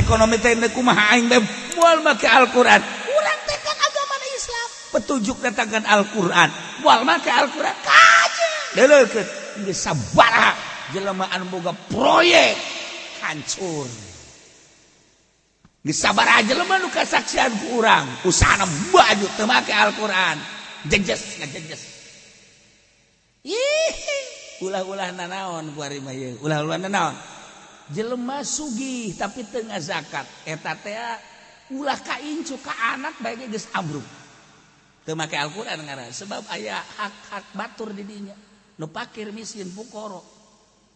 Ekonomi teh kumaha aing bae moal make Al-Qur'an. Urang teh kan agama Islam. Petunjuk datangkan Al-Qur'an. Moal make Al-Qur'an. Kajeun. Deuleukeun geus sabaraha jelema anu boga proyek hancur. Geus sabaraha jelema nu kasaksian ku urang, usahana baju teu make Al-Qur'an. Jejes ngajejes. Ih, ulah-ulah nanaon ku ari mah ieu. Ulah-ulah nanaon. Jelema sugih tapi teu ngazakat eta teh ulah ka incu ka anak bae geus ambruk. Teu make Al-Qur'an ngaran sebab aya hak-hak batur di dinya. Nu pakir miskin fukoro,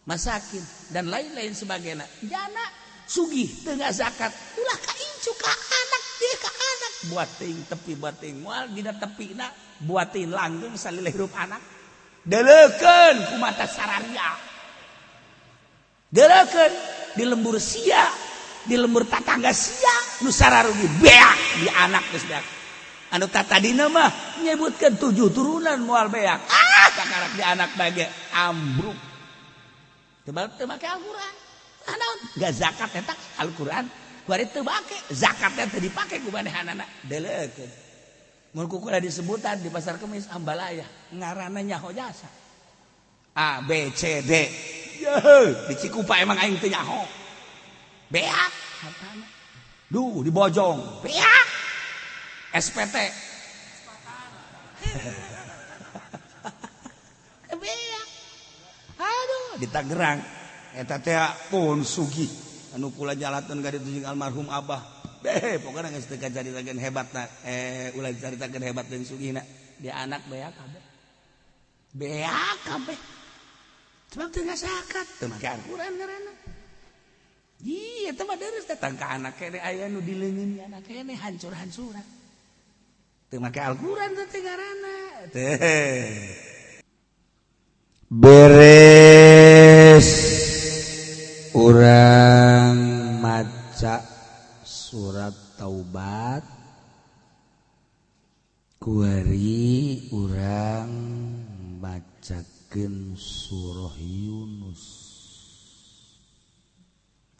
masakin dan lain-lain sebagainya. Jana sugih teu ngazakat ulah ka incu ka anak dia ka anak buat teuing tepi buat teuing moal dina tepina buat teuing langgeng salila hirup anak. Deleukeun ku mata sararia. Deleukeun di lembur sia, di lembur tatangga sia, nu sararugi beak di anak geus beak. Anu tatadina mah nyebutkeun 7 turunan moal beak. Ah, kakarak di anak bage ambruk. Teu teu make Al-Qur'an. Ah naon? Gak zakat eta Al-Qur'an. Kuari teu make, zakat teh teu dipake ku manehanana. Deleukeun. Mun ku kula disebutan di pasar Kemis Ambalaya, ngaranna nyaho jasa. A B C D. Yeuh, di Cikupa emang aing teu nyaho. Beak hartana. Duh, di Bojong. Beak. SPT. Beak. Aduh, di Tangerang eta teh pun sugih anu kula jalatkeun ka ditu jeung almarhum Abah. Beh, pokona geus teu kacaritakeun hebatna, ulah dicaritakeun hebat jeung sugihna. Di anak beak kabeh. Beak kabeh. Sebab teu ngazakat, teu make Al-Qur'an ngaranna. Ih, eta mah deureuh datang ka anak keneh aya nu dileungeun anak keneh hancur-hancuran. Teu make Al-Qur'an teh ngaranna. Teh. Beres urang maca surat Taubat kuari urang macakeun surah Yunus.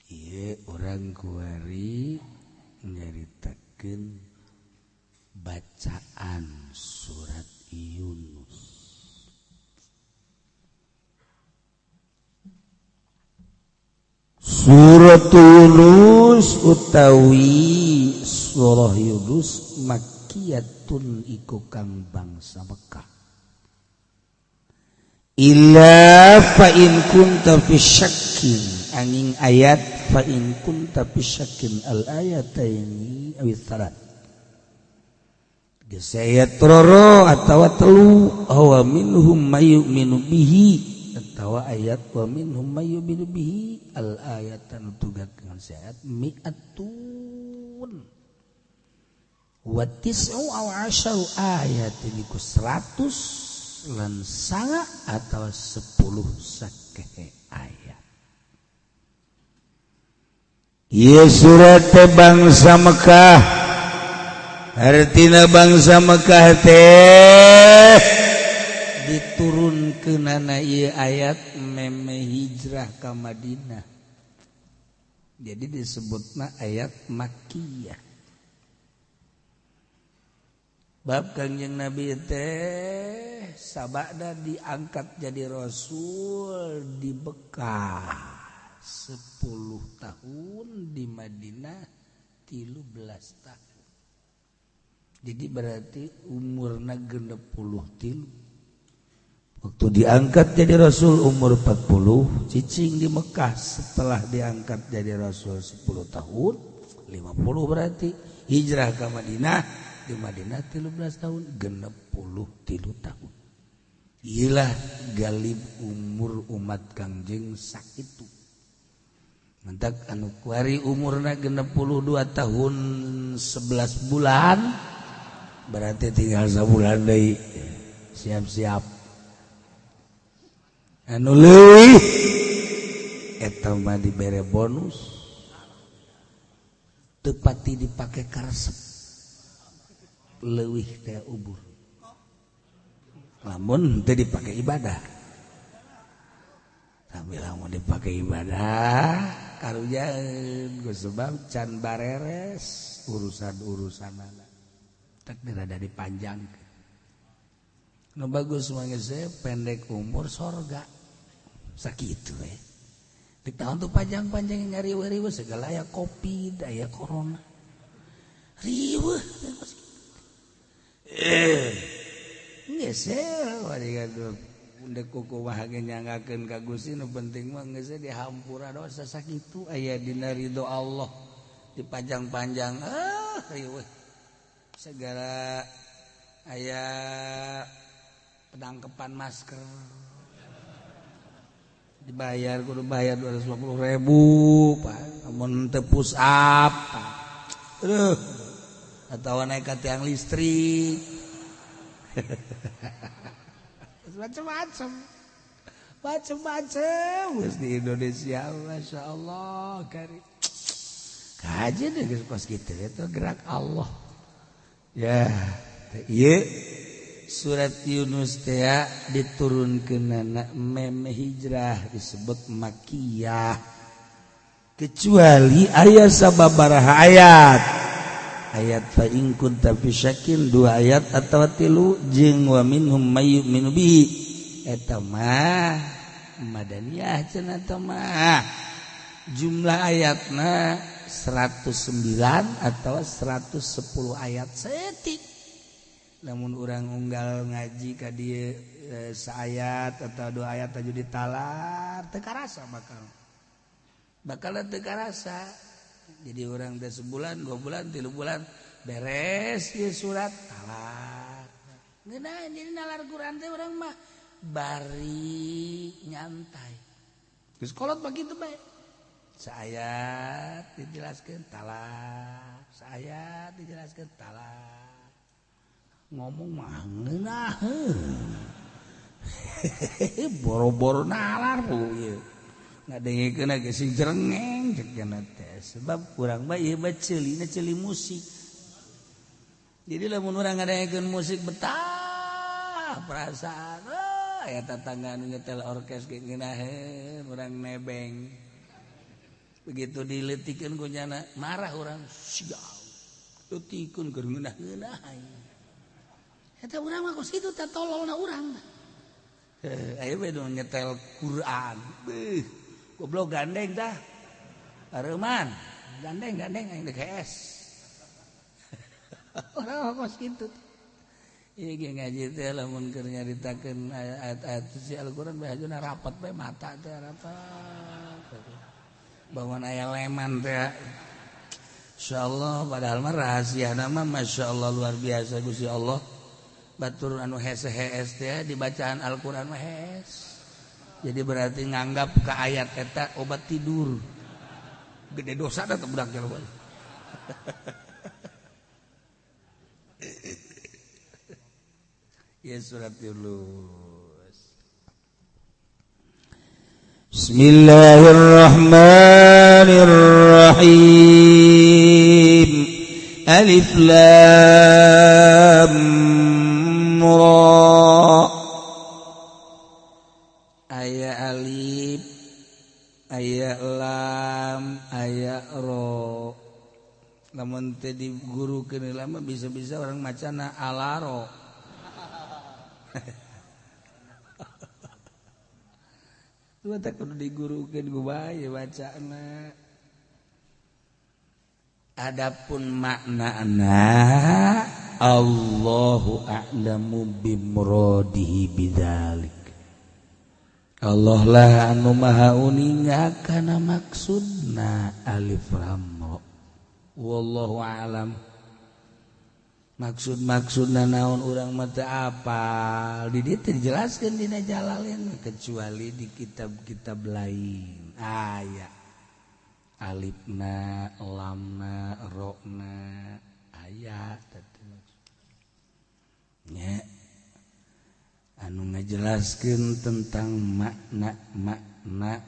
Ieu urang kuari nyaritakeun bacaan surat Yunus. Surat Yunus utawi surah Yunus makkiyatun iku kang bangsa Mekah. Illa fa in kunta fi syakkin, angin ayat fa in kunta fi syakkin al ayataini awis salat. Geus ayat loro atawa telu wa minhum may yu'minu bihi atawa ayat wa minhum may yu'minu bihi al ayatan tugakeun ayat mi'atun wa tis'u aw asyaru ayatin iku 100 lan sanga atau 10 sakehe ayat. Ieu surat bangsa Mekah, artina bangsa Mekah teh diturunkeunana ieu ayat meme hijrah ka Madinah. Jadi disebutna ayat Makkiyah. Bab Kangjeng Nabi teh sabada diangkat jadi rasul di Mekah 10 tahun, di Madinah 13 tahun. Jadi berarti umurna 63. Waktu diangkat jadi rasul umur 40, cicing di Mekah setelah diangkat jadi rasul 10 tahun, 50 berarti hijrah ke Madinah, di Madinah 13 tahun, 63 tahun. Iyalah galib umur umat Kangjeng sakitu. Mentak anu kuari umurna 62 tahun 11 bulan, berarti tinggal sabulan deui. Siap-siap. Anu leuwih eta mah dibere bonus teu pati dipake karesep leuwih teh ubur lamun teu dipake ibadah. Tapi lamun dipake ibadah karujaeun ku sebab can bareres urusan-urusanana. Takdir ada dipanjangkeun. Nu bagus mah geus pendek umur sorga. Sakitu we. Di tahun tuh panjang-panjang ngariweuh-riweuh segala aya Covid, aya corona. Riweuh. Geus nyangakeun ka Gusti nu penting mah geus dihampura dosa sakitu aya dina ridho Allah dipanjang-panjang riweuh segala aya penangkepan masker dibayar kudu bayar 250.000 Pak mun teu push up aduh atawa naik ka tiang listrik macam-macam macam-macam geus di Indonesia Masya Allah kari kaji deh geus kos kitu eta gerak Allah ya ieu surat Yunus teh diturunkeunana meme hijrah disebut makiyah kecuali aya sababaraha ayat ayat fa in kunta fi syakkin 2 ayat atawa 3 jeung wa minhum may yu'minu bihi eta mah madaniyah cenah eta mah jumlah ayatna 109 atau 110 ayat setik lamun urang unggal ngaji ka dieu saayat atau 2 ayat aju ditalar teu karasa bakal teu karasa. Jadi orang teh sebulan, 2 bulan, 3 bulan beres ieu surat talar. Ngeunah jadi nalar Quran teh urang mah bari nyantai. Geus kolot begitu bae. Saayat dijelaskeun talar, saayat dijelaskeun talar. Ngomong mah ngeunaheun. Boro-boro nalar bu ieu. Ngadengikeun ge sing jerengeng cek cenah teh sebab urang mah ieu mah ceulina ceuli musik. Jadi lamun urang ngadengikeun musik betah perasaan aya tetangga nu nyetel orkes ge ngeunaheun urang nebeng. Begitu dileutikeun ku nyana marah urang sial. Leutikeun keur ngeunah-ngeunah. Eta urang mah kos kitu teh tololna urang. Ayo we nu nyetel Quran. Beuh. Goblok gandeng tah. Areuman, gandeng aing dek hees. Urang kos kitu. Ieu ge ngaji teh lamun keur nyaritakeun ayat-ayat suci Al-Qur'an bae hajuna rapat bae mata teh rapat. Bangun aya leman teh. Insyaallah padahal mah rahasiana mah masyaallah luar biasa Gusti Allah. Batur anu hese-hees teh dibacaan Al-Qur'an mah hees. Jadi berarti nganggap ke ayat eta obat tidur. Gede dosa dah teh budak jalan. Ya surat Yunus. Bismillahirrahmanirrahim. Alif lam ra. Aya alif, aya lam, aya ro. Lamun teu digurukeun lama bisa-bisa orang macana alaro. Tuh teh kudu digurukeun ku bae bacana. Adapun maknana Allahu a'lamu bimuradihi bidzalik. Allah lah anu maha uninga kana maksudna alif lam ra. Wallahu a'lam. Maksud-maksudna naon urang mah teu apal. Di dieu teu dijelaskeun dina Jalalain kecuali di kitab-kitab lain. Aya alifna, lamna, rokna aya teh nya anu ngajelaskeun tentang makna-makna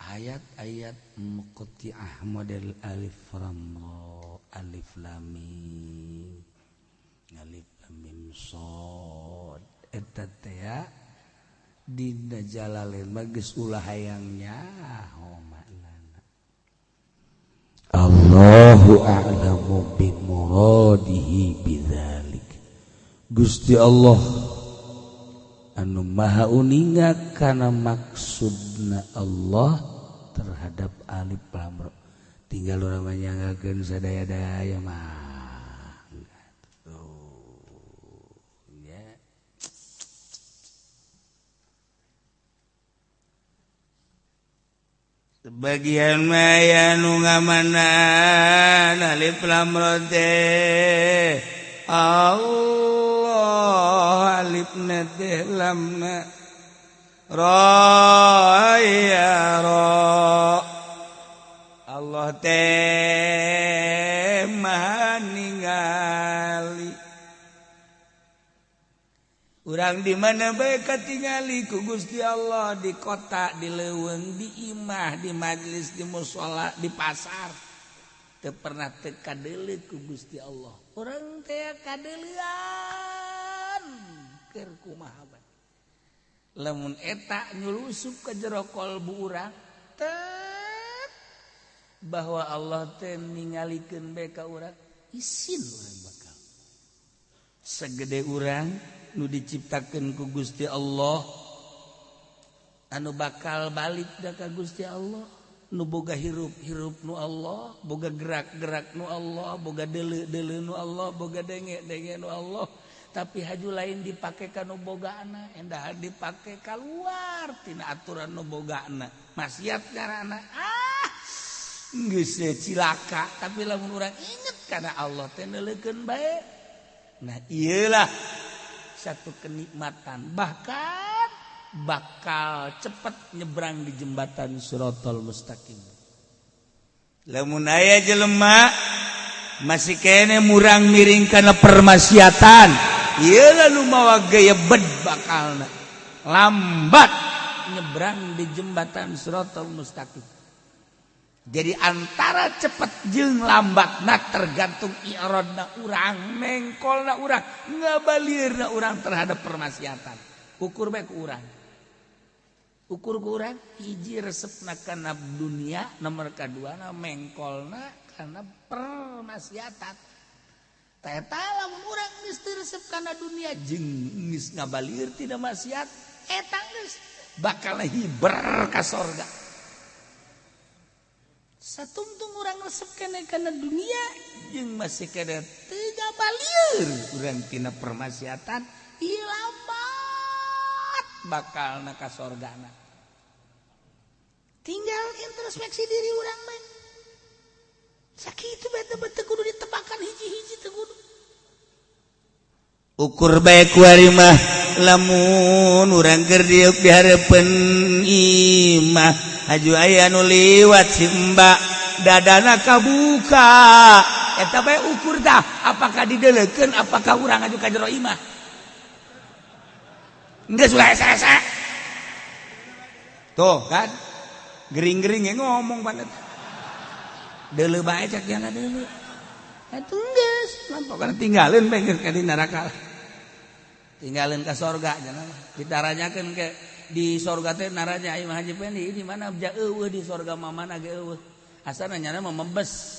ayat-ayat muqatti'ah model alif lam ra, alif lam mim, alif lam mim shad eta teh Dina Jalalain mah geus ulah hayang nyaho maknana. Allahu a'lamu bi muradihi bidzalik. Gusti Allah anu maha uninga kana maksudna Allah terhadap alif lam ra. Tinggal urang mah nyanggakeun sadaya-daya mah. Sebagian maya nu ngamanan alif lam ra teh Allah alifna teh lamna ra ya ra Allah teh maha ningali. Urang di mana bae katingali ku Gusti Allah, di kota, di leuweung, di imah, di majelis, di musala, di pasar. Teu pernah teu kadeuleu ku Gusti Allah. Urang teh kadeuleuan keur kumaha bae. Lamun eta nyulusup ka jero kolbu urang tet bahwa Allah teh ningalikeun bae ka urang, isin urang bakal. Segede urang nu diciptakeun ku Gusti Allah, anu bakal balik da ka Gusti Allah, nu boga hirup-hirup nu Allah, boga gerak-gerak nu Allah, boga deuleu-deuleu nu Allah, boga denge-denge nu Allah, tapi haju lain dipake ka nu bogaana, endah dipake kaluar tina aturan nu bogaana, maksiat ngaranna ah geus cilaka. Tapi lamun urang inget kana Allah teh neuleukeun bae, nah ieulah satu kenikmatan, bahkan bakal cepet nyebrang di jembatan Siratal Mustaqim. Lamun aya jelema masih kene murang miring kana permaksiatan, ieu lalu mawa gaya bed bakalna lambat nyebrang di jembatan Siratal Mustaqim. Jadi antara cepet jeung lambatna tergantung i'radna urang, mengkolna urang, ngabalirna urang terhadap permaksiatan. Ukur bae ku urang. Ukur ku urang hiji resepna kana dunia, nomor kaduana mengkolna kana permaksiatan. Tah eta lamun urang geus teu resep kana dunia jeung geus ngabalir tina maksiat, eta geus bakal hiber ka sorga. Satungtung urang resep kene kana dunia jeung masih kene teu ngabalir urang tina permaksiatan, ieu lambat bakalna ka sorgana. Tinggal introspeksi diri urang bae. Sakitu bae teu kudu ditebakan hiji-hiji teu kudu. Ukur bae ku ari mah lamun urang keur diuk di hareupeun imah, haju aya nu liwat si mbak dadana kabuka, eta bae ukur tah apakah dideleukeun apakah urang aju ka jero imah. Geus ulah esa-esa. Tuh kan gering-gering ngomong banget. Deuleu bae cak jangan deuleu. Atuh geus, pokona tinggalin bae geus ka di neraka. Tinggalin ka sorga cenah mah. Ditaranyakeun ke di sorga teh naranya ieu mah Haji Pendi di mana ja eueuh di sorga mah mana ge eueuh. Asana nyana mah membes.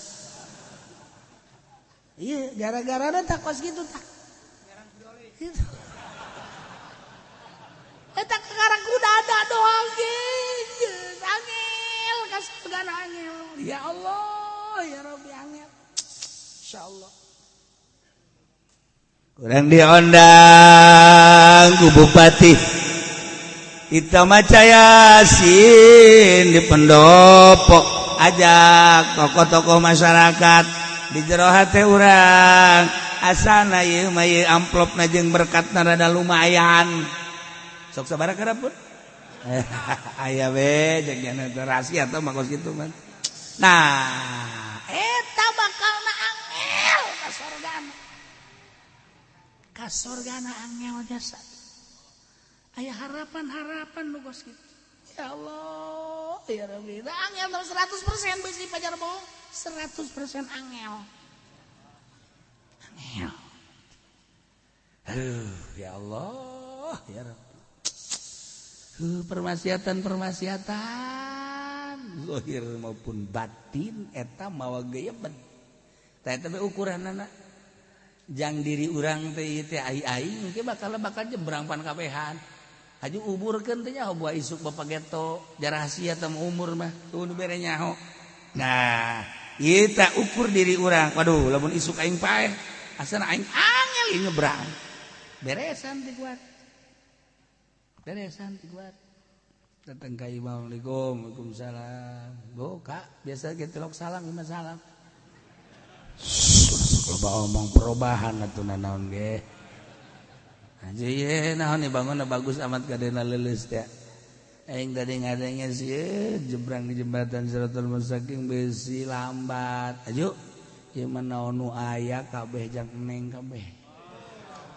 Iya, gara-garana tak kos kitu tah. Gitu. Eta kakara kuda ada doang ge. Angel ka sorga angel. Ya Allah, ya Rabbi angel. Insyaallah. Kurang diondang ku bupati Ita maca Yasin di pendopo, ajak tokoh-tokoh masyarakat di jero hate urang asana ieu mah ieu amplopna jeung berkatna rada lumayan. Sok sabaraha karapun? Aya we jeung nya rahasia teh mah kos kitu mah. Nah, eta bakalna angel ka sorgana. Ka sorgana angel jasa. Aya harapan-harapan nu kos kitu. Ya Allah, ya Rabbi. Angel 100% beusi pajar bohong, 100% angel. Angel. Aduh, ya Allah, ya Rabbi. Permaksiatan-permaksiatan zahir maupun batin eta mawa geuyeubet. Tah eta ukuranana jang diri urang teh ieu teh ai-ai engke bakal bakal jebrang pan kabehan. Haju uburkeun teh nyaho buah isuk bapak geto jarahasia teh umur mah tuh nu bere nyaho. Nah, ieu teh ukur diri urang. Waduh, lamun isuk aing paeh asana aing angel nyebrang. Beresan teh kuat. Beresan teh kuat. Datang ka imam, Assalamualaikum, waalaikumsalam. Bo, Kak, biasa ge tilok salam imah salam. Loba omong perubahan atuh nanaon ge. Anjir ye naon bangunna bagus amat kadena leuleus teh. Aing tadi ngadenge sieun jebrang di jembatan Siratal Mustaqim besi lambat. Aju ieu mah naon nu aya kabeh jang neng kabeh.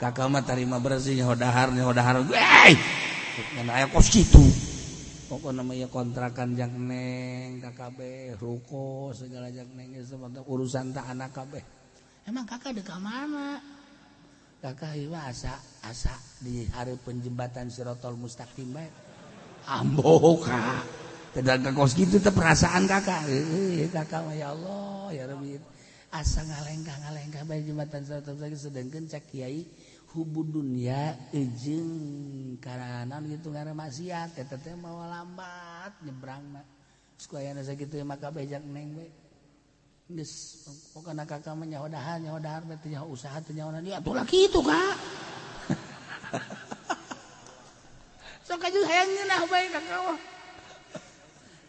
Kakak mah tarima bersih nyaho dahar. Wey! Ngan aya kos kitu. Pokokna mah ieu kontrakan jang neng KKB, ruko segala jang neng urusan tak anak kabeh. Emang kakak deka mana? Kakak ieu asa asa di hareupeun jembatan Siratal Mustaqim bae. Ambo kak. Tidak kos kitu teh perasaan kakak. Euy kakak mah ya Allah ya Rabbi. Asa ngalengkah-ngalengkah bae jembatan Siratal Mustaqim sedengkeun cak kiai hubu dunia jeung karana gitu ngaran maksiat eta teh mawa lambat nyebrangna. Geus ku ayana sakitu mah kabeh jang neng we. Geus pokona kakak mah nyaho dahar bae teh nyaho usaha teh nyaho naon atuh lah kitu kak. Sok aju hayang ngeunah bae kakak mah.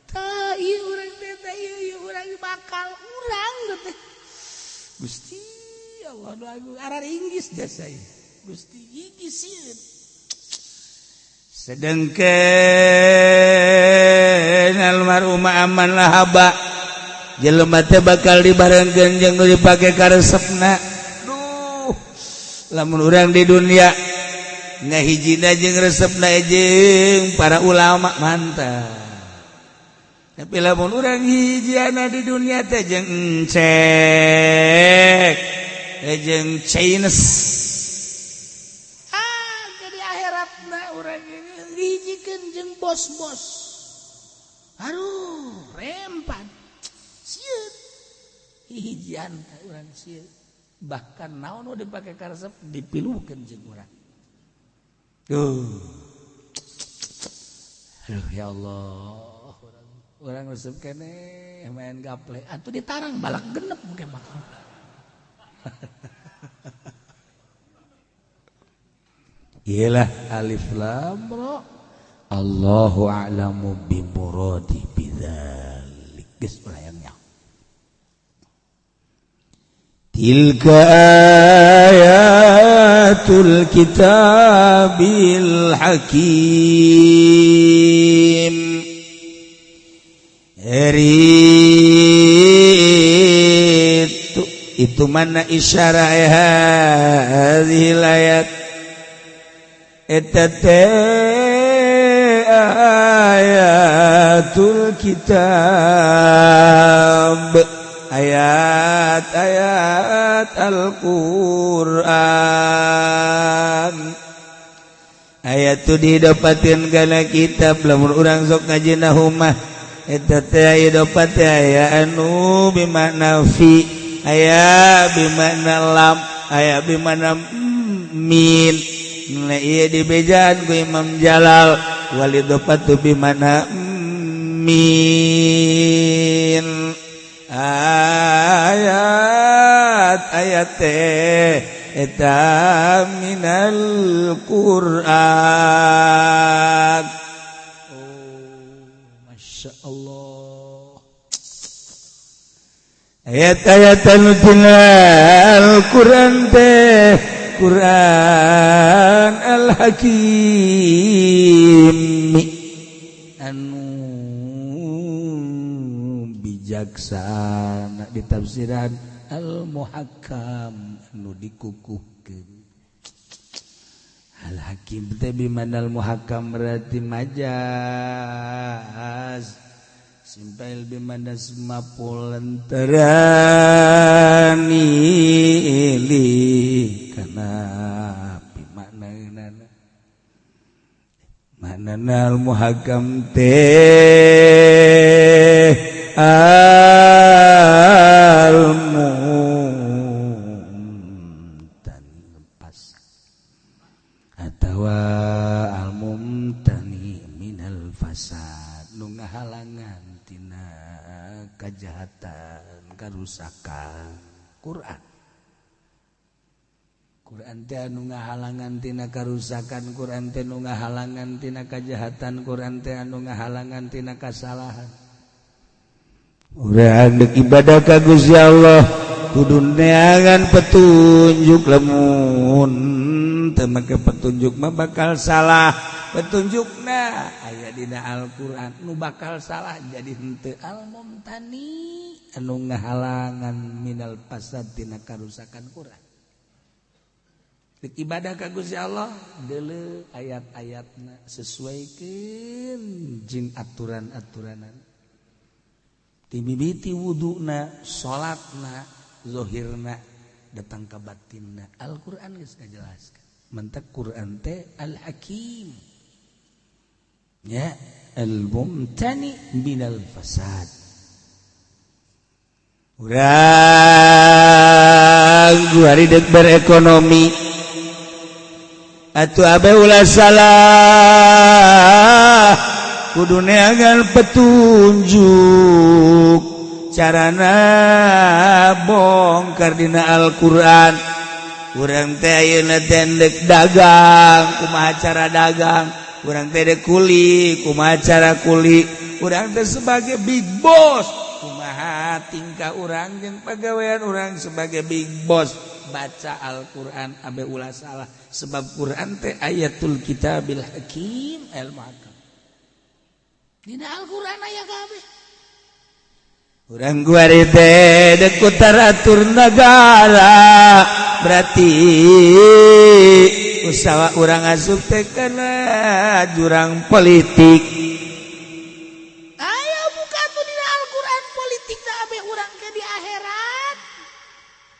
Tah ieu urang teh tah ieu urang bakal urang teh. Gusti Allah doa arar inggis jasa ieu. Gusti iki sieun. Sedengkeun almarhum aman lahaba jelema teh bakal dibarengkeun jeung nu dipake karesepna. Duh, lamun urang di dunia ngahijina jeung resepna jeung para ulama mantap. Tapi lamun urang hijiana di dunia teh jeung encek jeung Chinese. Jeung bos-bos. Aduh, rempan. Sieun. Hijian teh urang sieun. Bahkan naon nu dipake karesep dipilukeun jeung urang. Duh. Aduh ya Allah, urang resep keneh main gaple. Atuh ditarang balak genep mungkin bakal. Iyalah alif lam ra. Allahu a'lamu bi muradi bidzalik. Geus urang nya. Tilka ayatul kitabil hakim. Itu mana isyarah hadhil ayat eta teh ayatul kitab ayat-ayat Al-Qur'an ayat tu didapatin kana kitab lamun urang sok ngajina humah eta teh dapat aya anu bimakna fi aya bimakna lam aya bimakna min. Nah ieu dibejaan ku Imam Jalal walidopatu bimana min ayat ayat teh eta minal Qur'an. Oh, Masya Allah. Ayat-ayat anu tina Al-Qur'an teh Quran Al-Hakim anu bijaksana ditafsiran Al-Muhakkam anu dikukuhkeun. Al-Hakim teh bimanal muhakkam berarti majaz simpail bimana semapulan terani ili karena makna makna Ngaranna al muhakam teh al mumtani, lepas atawa al mumtani minal fasad, nu ngahalangan tina kejahatan, karusakan. Quran, Quran teh anu ngahalangan tina karusakan, Quran teh nu ngahalangan tina kejahatan, Quran teh anu ngahalangan tina kasalahan. Urang dek ibadah ka Gusti Allah kudu neangan petunjuk. Lamun teu make petunjuk mah bakal salah. Petunjukna aya dina Al-Qur'an. Nu bakal salah jadi henteu al-mumtani, anu ngahalangan minal fasad, tina karusakan. Quran. Dek ibadah ka Gusti Allah, deuleu ayat-ayatna, sesuaikeun jeung aturan-aturanan, timimiti wuduna, salatna, zohirna datang ke batinna. Al-Quran geus ngajelaskeun. Mentek Quran teh Al-Hakim ya, al-mumtani minal fasad. Urang hari dek berekonomi atuh abe ulah salah, kudu neangan petunjuk, carana bongkar dina Al-Qur'an. Urang teh ayeuna teh dek dagang, kumaha cara dagang? Urang teh dek kuli, kumaha cara kuli? Urang teh sebagai big boss, kumaha tingkah urang jeung pagawean urang sebagai big boss? Baca Al-Qur'an abe ulah salah, sebab Quran teh ayatul kitabil hakim al muhakkam. Dina Al-Qur'an aya kabeh. Urang kuari teh dek taratur negara, berarti usaha urang asup teh kana jurang politik. Ayo buka tuh dina Al-Qur'an politik na, abe urang ke di akhirat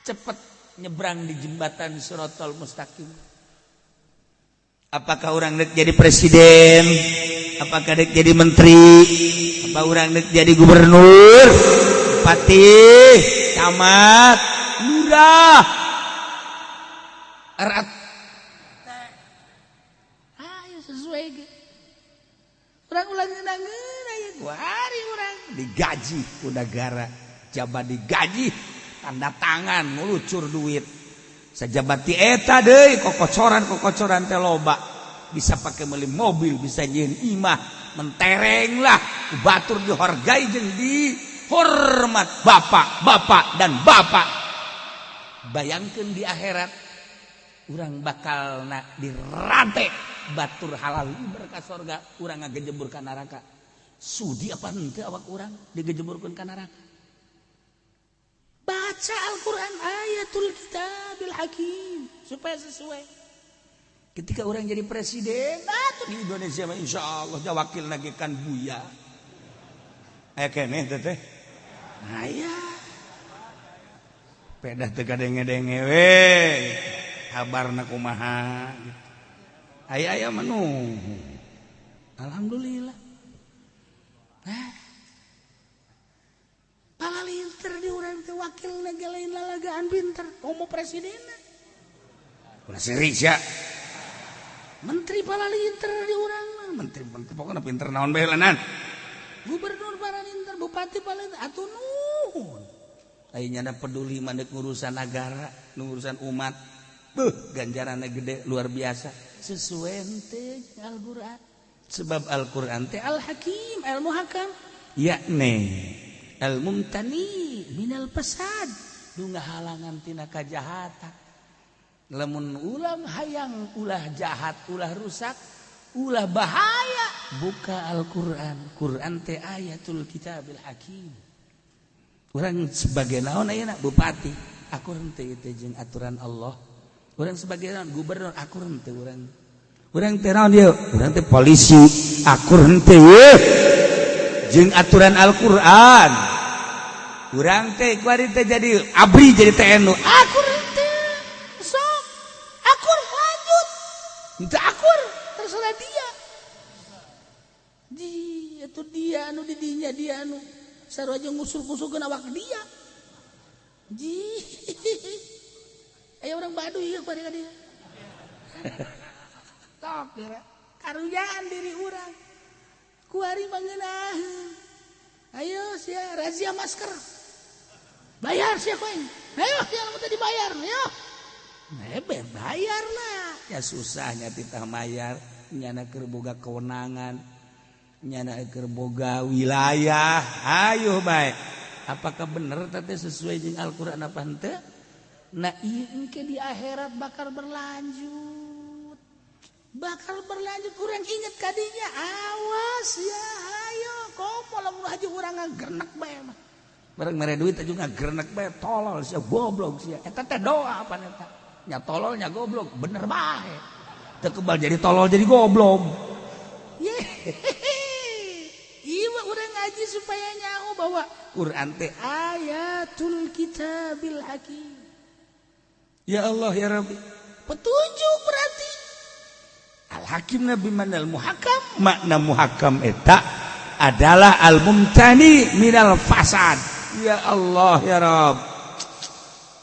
cepet nyebrang di jembatan Sirotol Mustaqim. Apakah urang dek jadi presiden, apakah dek jadi menteri, apa urang dek jadi gubernur, bupati, camat, lurah, erat, ayo sesuai ge. Urang ulang ngeunah aya hari urang digaji ku negara, jabat digaji, tanda tangan, ngulucur duit sajabat ti eta deui, kokocoran kokocoran teh loba, bisa pakai beli mobil, bisa nyieun imah mentereng lah, batur dihargai jeung dihormat bapak bapak dan bapak. Bayangkan di akhirat urang bakal na dirantai, batur halal berkah sorga, urang ngagejebur ka neraka. Sudi apa henteu awak urang digejeburkeun ka neraka? Baca Al-Quran, ayatul kitabil hakim, supaya sesuai ketika urang jadi presiden atau di Indonesia mah insya Allah wakil lagi kan Buya aya keneh teh teh aya pedah teu kadenge-denge we kabarna kumaha gitu. Aya aya mah, alhamdulillah. Nah, palalinter di urang teh, wakil negara lain lalagaan pinter, komo presiden. Ulah seri sia. Menteri palalinter di urang mah, menteri menteri pokoknya pinter naon bae lanan. Gubernur palalinter, bupati palalinter, atuh nuhun. Aya nyana peduli mandek urusan negara, urusan umat. Beuh, ganjaranna gede luar biasa. Sesuai henteu Al-Qur'an. Sebab Al-Qur'an teh Al-Hakim, Al-Muhakam. Yakni al-mumtani minal fasad, nu ngahalangan tina kajahatan. Lamun ulang hayang ulah jahat, ulah rusak, ulah bahaya, buka Al-Qur'an. Quran teh ayatul kitabil hakim. Urang sebagai naon ayeuna? Bupati, akur henteu teh jeung aturan Allah? Urang sebagai naon? Gubernur, akur henteu urang? Urang teh naon ieu? Urang teh polisi, akur henteu jeung aturan Al-Qur'an? Urang teh kuari teh jadi ABRI, jadi TNI, akur henteu? Sok akur, lanjut. Henteu akur, terserah dia. Di itu dia anu di dinya dia anu sarua jeung ngusur-ngusurkeun awak dia. Ji. Aya urang Baduy ieu bari ka dia. Tok geura. Karuyaan diri urang. Kuari mangeunah. Ayo sia razia masker. Bayar sia koin. Ayo sia lamun teu dibayar, ayo. Nah, bayar lah. Ya susahnya titah mayar, nyana keur boga kewenangan, nyana keur boga wilayah. Ayo bae. Apakah bener teh sesuai jeung Al-Qur'an apa henteu? Nah, ieu engke di akhirat bakal berlanjut. Bakal berlanjut kurang inget kadinya. Awas ya, ayo komo lamun haji urang ngagernek bae mah. Bareng mere duit aja ngagernek bae tolol sia goblok sia. Eta teh doa apa eta? Nya tolol nya goblok, bener bae. Teu kebal jadi tolol jadi goblok. Ieu mah urang ngaji supaya nyaho bahwa Quran teh ayatul kitabil hakim. Ya Allah ya Rabbi. Petunjuk berarti. Al-Hakim nabi manal muhakam. Makna muhakam eta adalah al-mumtani minal fasad. Ya Allah ya Rabb.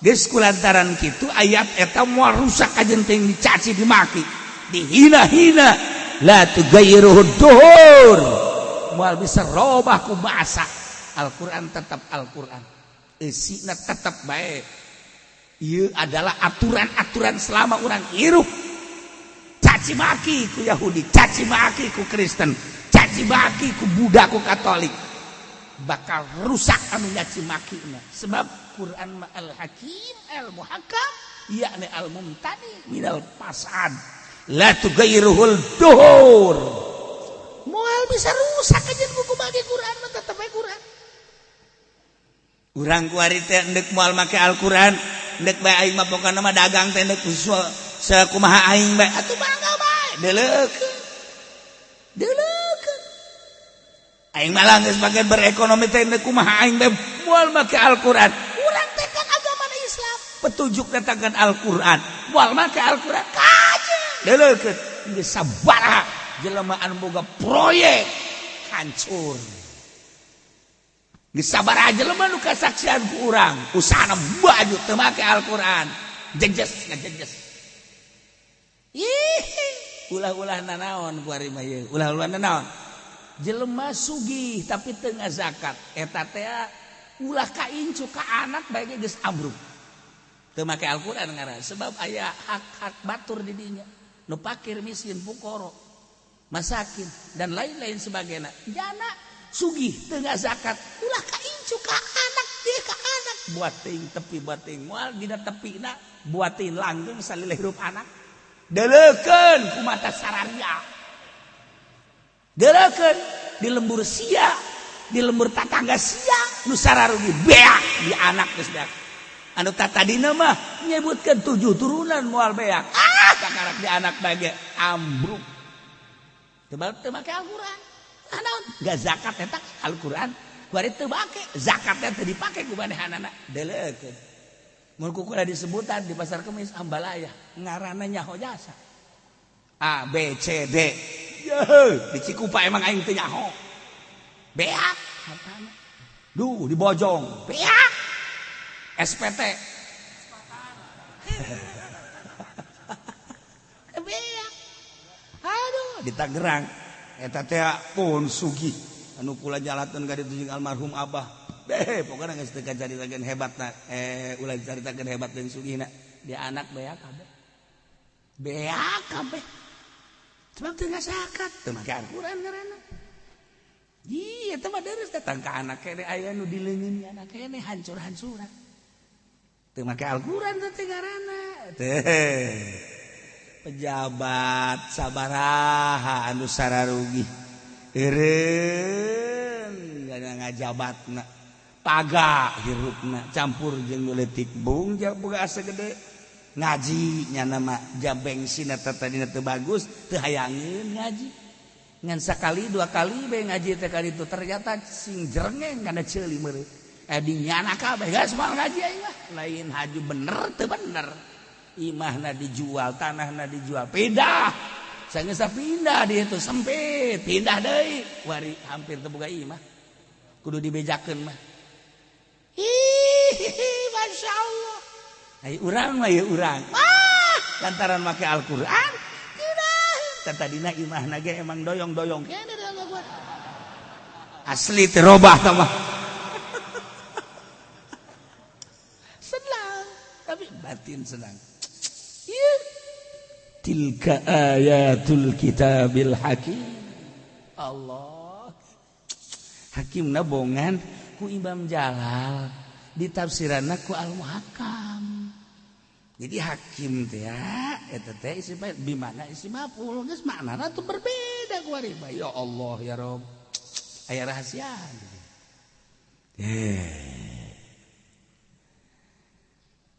Geus kulantaran kitu ayat eta moal rusak kajen teh dicaci dimaki, dihina-hina, la tughayyiruhu duhur. Moal bisa robah ku bahasa. Al-Qur'an tetap Al-Qur'an. Eusina tetap bae. Ieu adalah aturan-aturan selama urang hirup. Caci maki ku Yahudi, caci maki ku Kristen, caci maki ku Buddha, ku Katolik. Bakal rusak anu nyaci maki na. Sebab Quran ma al-Hakim al-Muhakkam yakni al-Mumtani minal fasad. La tughayyiruhul duhur. Moal bisa rusak aja buku bagi Quran mah tetep bae Quran. Urang kuari teh endek moal make Al-Quran, endek bae aing mah pokona mah dagang teh endek sakumaha aing bae atuh bangga bae deuleukeun. Deuleukeun. Aing malah geus bagian berekonomi teh endek kumaha aing bae moal make Al-Quran. Urang teh kan agama Islam, petunjuk datangkan Al-Quran. Moal make Al-Quran kajeun. Deuleukeun geus sabaraha jelema anu boga proyek hancur. Geus sabaraha jelema nu kasaksian ku urang, usahana baju teu make Al-Quran. Jejes ngajejes. Ih, ulah-ulah nanaon ku ari mah ieu, ulah-ulah nanaon. Jelema sugih tapi teu ngazakat, eta teh ulah ka incu ka anak bae ge geus ambruk. Teu make Al-Quran ngaran sebab aya hak-hak batur di dinya. Nu pakir miskin pukoro, masakin dan lain-lain sebagainya. Jana sugih teu ngazakat, ulah ka incu ka anak dia ka anak buat teuing tepi buat teuing moal dina tepina buat teuing langgeng salila hirup anak. Deleukeun ku mata sararia. Deleukeun di lembur sia, di lembur tatangga sia, nu sararugi beak di anak geus beak. Anu tatadina mah nyebutkeun 7 turunan moal beak. Ah, kakarak di anak bae ge ambruk. Teu teu make Al-Qur'an. Ah naon? Gak zakat eta Al-Qur'an. Kuari teu make, zakat teh teu dipake ku manehanana. Deleukeun. Mun ku kula disebutan di pasar Kemis ambalaya, ngaranna nyaho jasa. A B C D. Yeuh, di Cikupa emang aing teu nyaho. Beak hartana. Duh, dibojong. Beak. SPT. Beak. Aduh, di Tangerang eta teh pun sugih anu kula jalatkeun ka ditu jeung almarhum abah. Beh, pokoknya geus teu kacaritakeun hebatna, ulah dicaritakeun hebat jeung sugihna. Dia anak beak kabeh. Beak kabeh. Sebab teu ngazakat, teu make Al-Qur'an ngaranna. Iya, eta mah deres datang ka anak keneh aya nu dileungeun anak keneh hancur-hancuran. Teu make Al-Qur'an teh ngaranna. Teh. Pejabat sabaraha anu sararugi. Eureun ngajabatna. Paga hirupna campur jeung nu leutik bung boga asa gede. Ngaji nya nama jam bensin eta tadina teu bagus teu hayangeun ngaji. Ngan sakali dua kali bae ngaji teh kali itu ternyata sing jerengeng kana ceuli meureun. Di nyana kabeh geus moal ngaji aing mah. Lain haju bener teu bener. Imahna dijual, tanahna dijual, pindah. Sanggeus pindah di itu sempit, pindah deui. Wari hampir teu boga imah. Kudu dibejakeun mah. Ih, Masya Allah. Ai urang mah ieu urang. Wah, lantaran make Al-Qur'an. Tidak. Tadina imahna ge emang doyong-doyong kene. Asli terobah mah. Senang, tapi batin senang. Ieu tilka ayatul kitabil hakim. Allah. Hakimna bongan ku Imam Jalal, ditafsiranna ku Al-Muhakkam. Jadi hakim teh ya eta teh isi bimana isi maf'ul geus maknana tuh berbeda ku ari. Ya Allah ya Rob. Aya rahasia.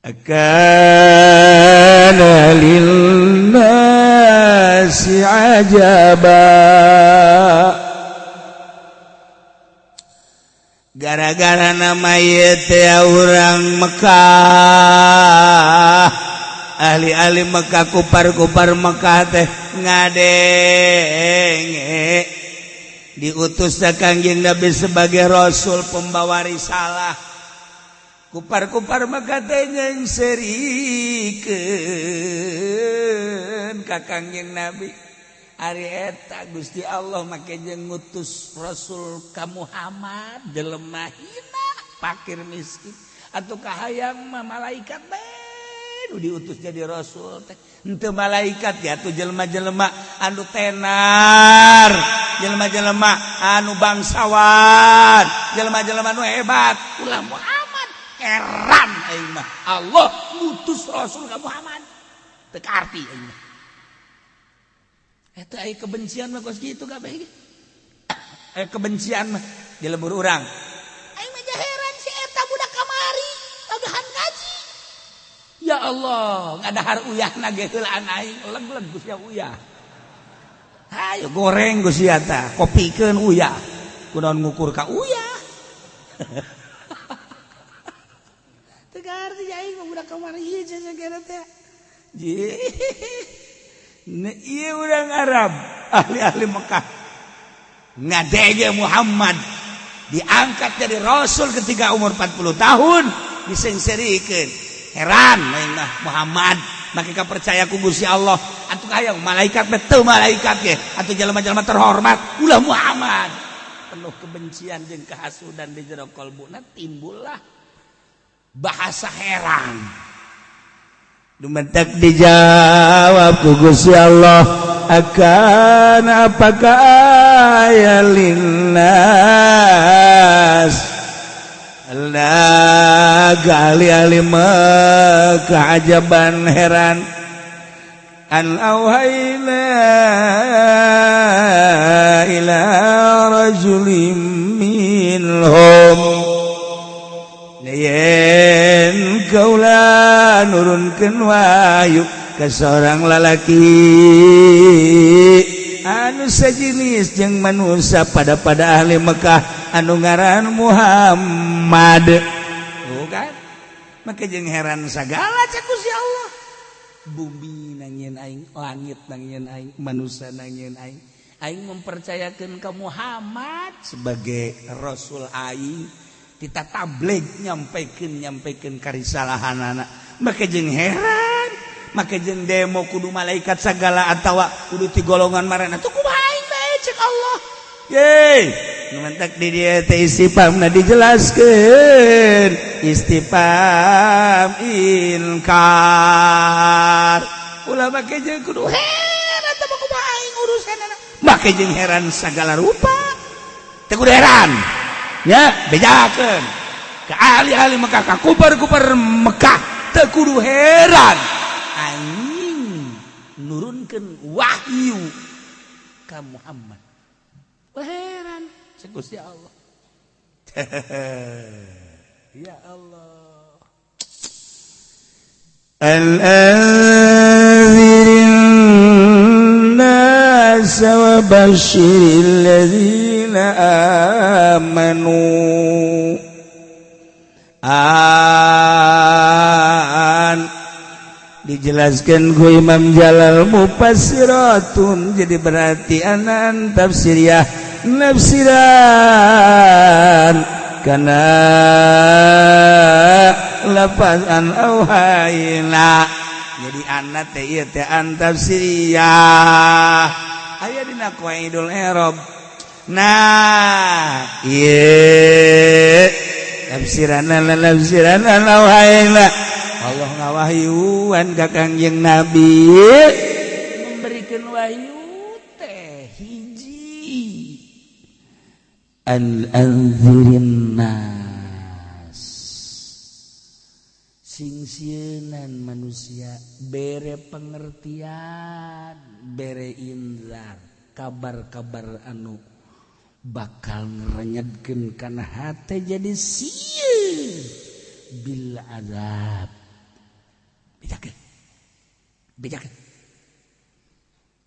Akana linnasi ajaba. Gara-gara nama ieu teh urang Mekah, ahli-ahli Mekah, kupar-kupar Mekah teh ngadenge diutus Kangjeng Nabi sebagai rasul pembawa risalah. Kupar-kupar Mekah teh nyengserikeun ka Kangjeng Nabi. Ari eta Gusti Allah make jeung ngutus rasul ka Muhammad jelema hina fakir miskin atuh kahayang mah malaikat bae nu diutus jadi rasul teh. Henteu malaikat ya atuh jelema-jelema anu tenar, jelema-jelema anu bangsawan, jelema-jelema anu hebat. Ulah Muhammad heran aing mah. Allah ngutus rasul ka Muhammad teu kaarti aing mah. Eta aya kebencian mah kos kitu kabeh ge. Aya kebencian mah di lembur urang. Aing mah heran si eta budak kamari lagahan ngaji. Ya Allah, ngadahar uyahna ge heulaan aing leg-leg ku sia uyah. Hayo goreng ku sia tah, kopikeun uyah. Kunaon ngukur ka uyah. Teu kaarti aing mah budak kamari ieu sagala teh. Ieu urang Arab, ahli-ahli Mekah ngadege Muhammad diangkat jadi rasul ketika umur 40 tahun disengserikeun. Heran aing mah Muhammad make percaya ku Gusti Allah atuh hayang malaikat betul malaikat ge atuh jelema-jelema terhormat ulah Muhammad. Penuh kebencian jeung kehasudan di jero kalbuna timbullah bahasa heran. Dumentek dijawab ku Gusti Allah, akan apakah aya linnas ahli-ahli Mekah ajaban heran an auhayna ila rajulim minhum yen kaula nurunkeun wahyu ka seorang lalaki anu sejenis jeung manusia pada pada ahli Mekah anu ngaran Muhammad. Bukan maka jeung heran sagala cek Gusti Allah. Bumi nangieun aing, langit nangieun aing, manusia nangieun aing. Aing mempercayakeun ka Muhammad sebagai rasul aing. Kita tabligh nyampaikan karisalahanana. Maka jeung heran, maka jeung demo kudu malaikat sagala atawa kudu ti golongan marana tuh kumaha aing bae cek Allah. Yeay, nu mentak di dieu teh istifhamna dijelaskeun istifham inkar. Ulah make jeung kudu heran teh kumaha aing urusanana. Make jeung heran sagala rupa. Teu kudu heran. Ya, bejakeun ke ahli-ahli Mekah, ka kupar-kupar Mekah teu kudu heran. Anjing nurunkeun wahyu ka Muhammad. Wah, heran cek Gusti Allah. Ya Allah. Al-anzirin nas wa basyiril ladzina amanu an Dijelaskan ku Imam Jalal mufassiratun, jadi berarti anan tafsiriyah nafsiran karena lafaz an auhayna, jadi anna teh ieu teh an tafsiriyah aya dina qawaidul i'rab. Nah, ieu tafsiran tafsiran an auhayna, Allah ngawahyuan ka Kangjeng Nabi, memberikan wahyu teh hiji, an anzirin nas, sing sieunan manusia, bere pengertian, bere inzar, kabar-kabar anu bakal ngerenyedkeun kana hate jadi sieun bil azab. Bejakeun, bejakeun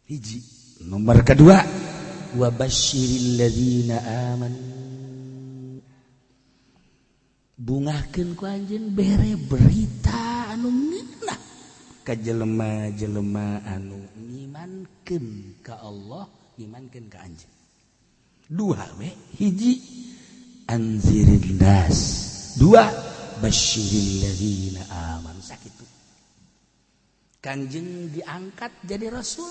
hiji. Nomor kedua, wa basyiril ladzina amanu, bungahkeun ku anjeun, bere berita anu ngeunah ka jelema-jelema anu ngimankeun ka Allah, ngimankeun ka anjeun. Dua we, hiji anzirin nas, dua basyiril ladzina amanu. Sakitu Kanjeng diangkat jadi rasul,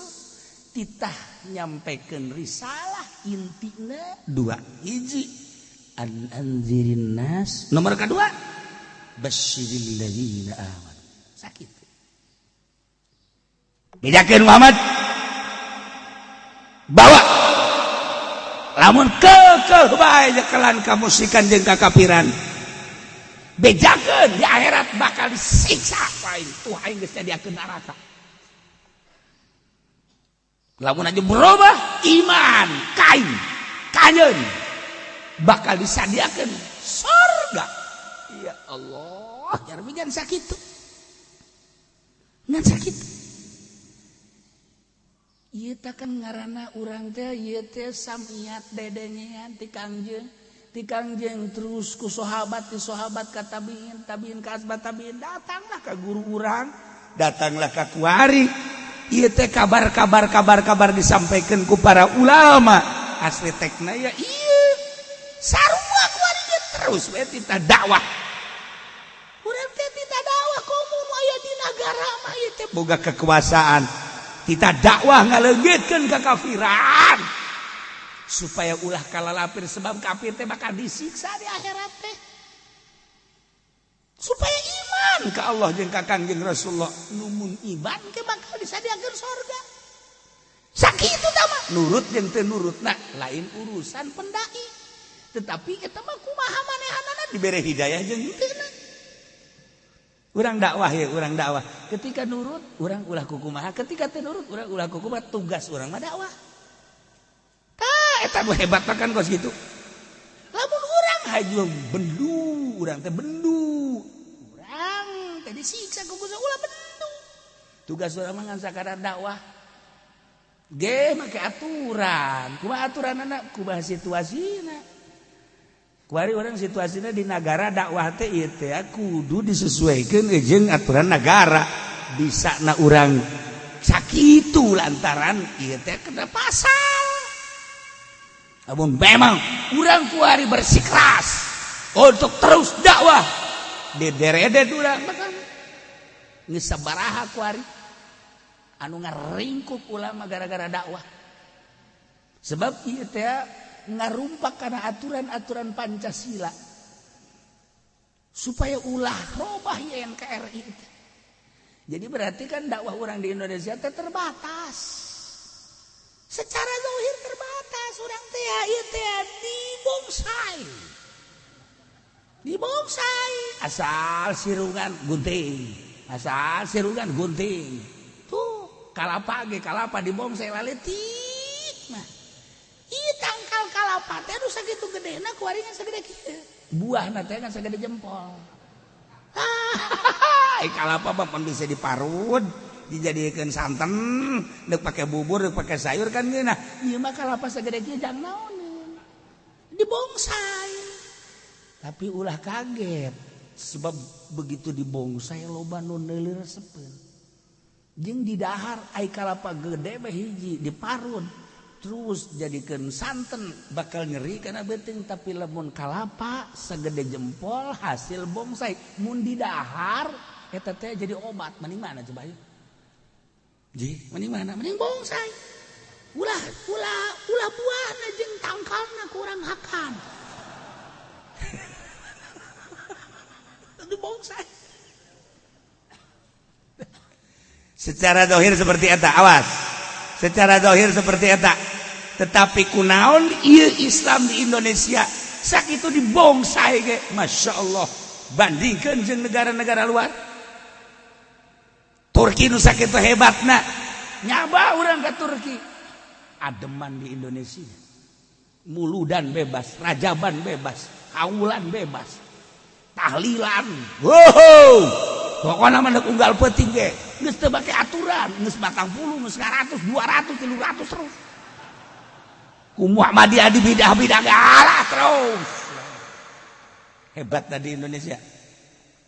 titah nyampaikan risalah, intina dua, hiji an anzirin nas, nomor kedua basyiril ladzina amanu. Sakitu bejakeun Muhammad, bawa lamun kekeh bae nyekelan kamusyrikan jeung kakafiran, bejakeun di akhirat bakal disiksa aing tuh, aing geus nyadiakeun neraka lamun aja berubah iman kain kanyeun bakal disadiakeun surga. Ya Allah ya Rabbi, ngan sakitu, ngan sakitu. Ieu teh kan ngaranna urang teh, ieu teh samiat dedengean ti Kangjeng, ti Kangjeng terus ku sahabat, ti sahabat ka tabiin, tabiin ka asbat tabiin, datanglah ka guru urang, datanglah ka kuari. Ieu teh kabar-kabar kabar-kabar disampaikan ku para ulama asli tekna ya ieu sarua kuari ge terus we tita dakwah. Urang teh tita dakwah komo nu aya di nagara mah, ieu teh boga kekuasaan, tita dakwah ngaleungitkeun kakafiran supaya ulah kalalapir, sebab kafir teh bakal disiksa di akhirat teh, supaya iman ke Allah jeung ka Kangjeng Rasulullah. Numun iman ke bakal disadiakeun sorga. Sakitu tah mah, nurut jeung teu nurut nah lain urusan pendai, tetapi eta mah kumaha manehanana dibere hidayah jeung henteu. Urang dakwah ya, urang dakwah, ketika nurut urang ulah kukumaha, ketika teu nurut urang ulah kukumaha, tugas urang mah dakwah. Tah, eta nu hebat mah kan kos gitu. Lamun urang haju bendu, urang teh bendu, urang teh disiksa ku Gusti, ulah bendu. Tugas urang mah ngan sakadar dakwah ge make aturan. Kumaha aturanana, kumaha situasina. Kuari urang situasinya di negara, dakwah teh ieu teh kudu disesuaikan jeung aturan negara. Bisa na urang sakitu lantaran ieu teh kena pasal. Namun memang urang kuari bersikeras untuk terus dakwah di derede urang, bahkan geus sabaraha kuari anu ngaringkuk ulama gara-gara dakwah, sebab ieu teh ngarumpak karena aturan-aturan Pancasila supaya ulah robah NKRI itu. Jadi berarti kan dakwah orang di Indonesia teh terbatas, secara zahir terbatas. Urang teh ieu teh dibongsai, dibongsai, asal sirungan gunting, asal sirungan gunting. Tuh kalapa ge, kalapa dibongsai laletik. Nah, ieu tangkal kalapa teh anu sakitu gedena kuari ngan sagede kieu, buahna teh ngan sagede jempol. Ah, kalapa mah pan bisa diparut dijadikan santan, dek pakai bubur, dek pakai sayur kan geunah. Ieu mah kalapa sagede kieu jang naon dibongsai. Tapi ulah kaget, sebab begitu dibongsai loba nu neuleul resepeun. Jeung di dahar ai kalapa gede mah hiji diparun terus jadikeun santen bakal nyeri kana beuteung, tapi lamun kalapa segede jempol hasil bongsai mun di dahar eta teh jadi obat. Mending mana coba yuk? Ji, mending mana? Mending bongsai. Ulah ulah ulah buahna jeung tangkalna kurang hakan. Itu bongsai. Secara dohir seperti eta, awas. Secara dohir seperti eta. Tetapi kunaon ieu Islam di Indonesia sakitu dibongsai ge, Masya Allah. Bandingkeun jeung negara-negara luar. Turki nu sakitu hebatna, nyaba urang ka Turki. Ademan di Indonesia. Muludan bebas, rajaban bebas, haulan bebas, tahlilan. Wow. Pokokna mah deuk unggal peuting ge geus teu make aturan, geus 40, geus 100, 200, 300 terus. Ku Muhammadiyah di bidah-bidah galah terus. Hebatna di Indonesia.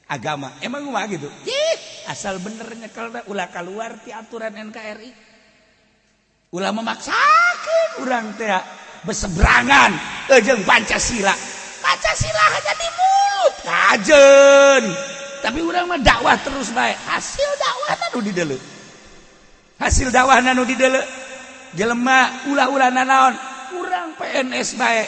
Agama emang kumaha gitu? Ih, asal bener nyekel ulah keluar ti aturan NKRI. Ulah memaksakeun urang teh beseberangan jeung Pancasila. Pancasila hanya di mulut kajen. Tapi urang mah dakwah terus bae. Hasil dakwah nu dideuleu. Hasil dakwah nu dideuleu. Jelema ulah-ulah nanaon, urang PNS bae.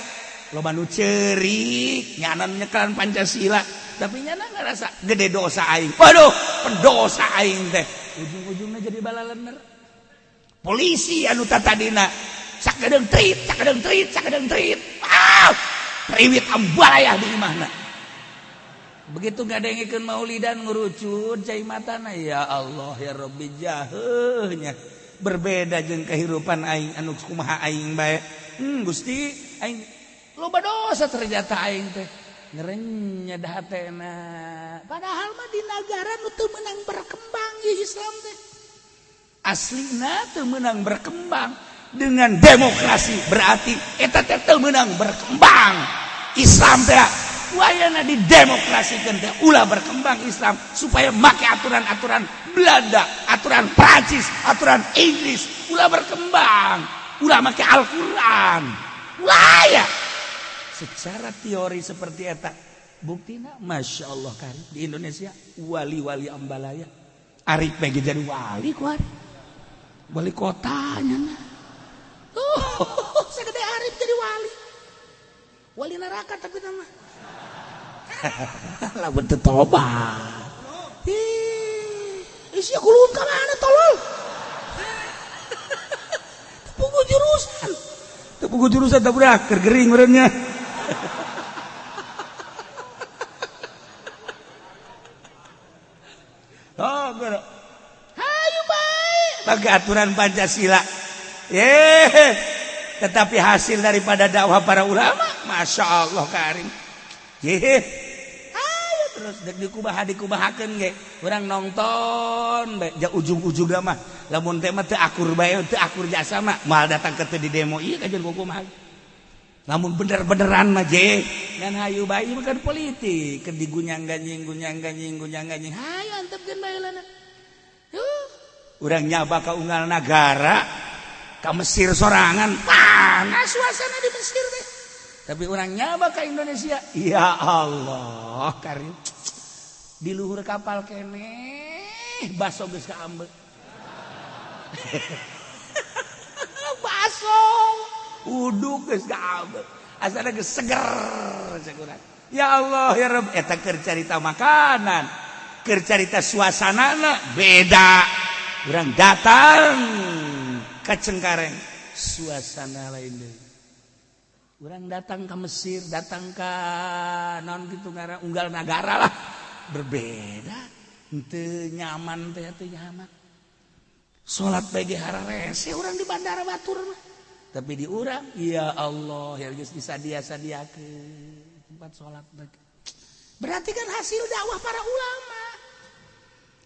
Loba nu ceurik, nyana nyekelan Pancasila, tapi nyana ngerasa gede dosa aing. Waduh, pendosa aing teh. Ujung-ujungnya jadi balalener. Polisi anu tatadina sakedeung trit, sakedeung trit, sakedeung trit. Ah, priwit ambalayah di imahna. Begitu ngadengikeun maulidan ngurucut cai matana, ya Allah ya Rabbi jaheuhnya. Berbeda jeung kehidupan aing anu kumaha aing bae. Gusti aing loba dosa ternyata aing teh. Ngerenyed hatena. Padahal mah di negara nu teu meunang berkembang ieu Islam teh. Aslina teu meunang berkembang dengan demokrasi, berarti eta teh teu meunang berkembang. Islam teh wayana didemokrasikeun teh ulah berkembang Islam supaya make aturan-aturan Belanda, aturan Prancis, aturan Inggris, ulah berkembang, ulah make Al-Qur'an. Ulah ya. Secara teori seperti eta, buktina Masya Allah kari di Indonesia wali-wali ambalaya. Arif bagi jadi wali ku Arif. Wali kotanya nah. Oh, segede Arif jadi wali. Wali neraka tapi nama. Lah bentuk tobat. Ih, isi kulun ka mana tolol? Teu jurusan. Teu jurusan teh budak keur gering meureunnya. Oh, guru. Hayu bae bagi aturan Pancasila. Ye, tetapi hasil daripada dakwah para ulama, Masya Allah karim. Ye, ayo terus dek dikubaha dikubahakeun ge. Urang nonton bae ja ujung-ujungna mah lamun teh mah teu akur bae, teu akur jasa mah moal datang ke teu di demo ieu kajian kumaha. Lamun bener-beneran mah je dan hayu bae mah kan politik keur digunyang-ganjing gunyang-ganjing gunyang-ganjing hayu antepkeun bae lana. Urang nyaba ka unggal nagara ka Mesir sorangan panas suasana di Mesir teh. Tapi urang nyaba ka Indonesia, ya Allah karim. Di luhur kapal keneh baso geus kaambe. Baso uduk geus kaambe. Asana geus seger cek urang. Ya Allah ya Rabb, eta keur carita makanan, keur carita suasanana beda. Urang datang ke Cengkareng, suasana lain deui. Urang datang ke Mesir, datang ke non gitu ngaran unggal nagara lah, berbeda. Henteu nyaman teh teu nyaman. Salat bae ge hararese urang di bandara batur mah. Tapi di urang, ya Allah, ya geus disadia-sadiakeun tempat salat. Berarti kan hasil dakwah para ulama.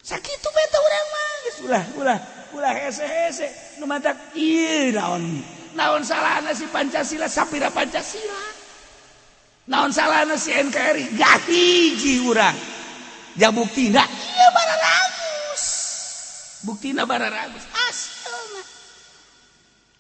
Sakitu bae teh urang mah geus ulah ulah ulah hese-hese nu matak ieu naon. Naon salahna si Pancasila sapira Pancasila. Naon salahna si NKRI gak hiji urang. Ja buktina ieu bararagus. Buktina bararagus asalna.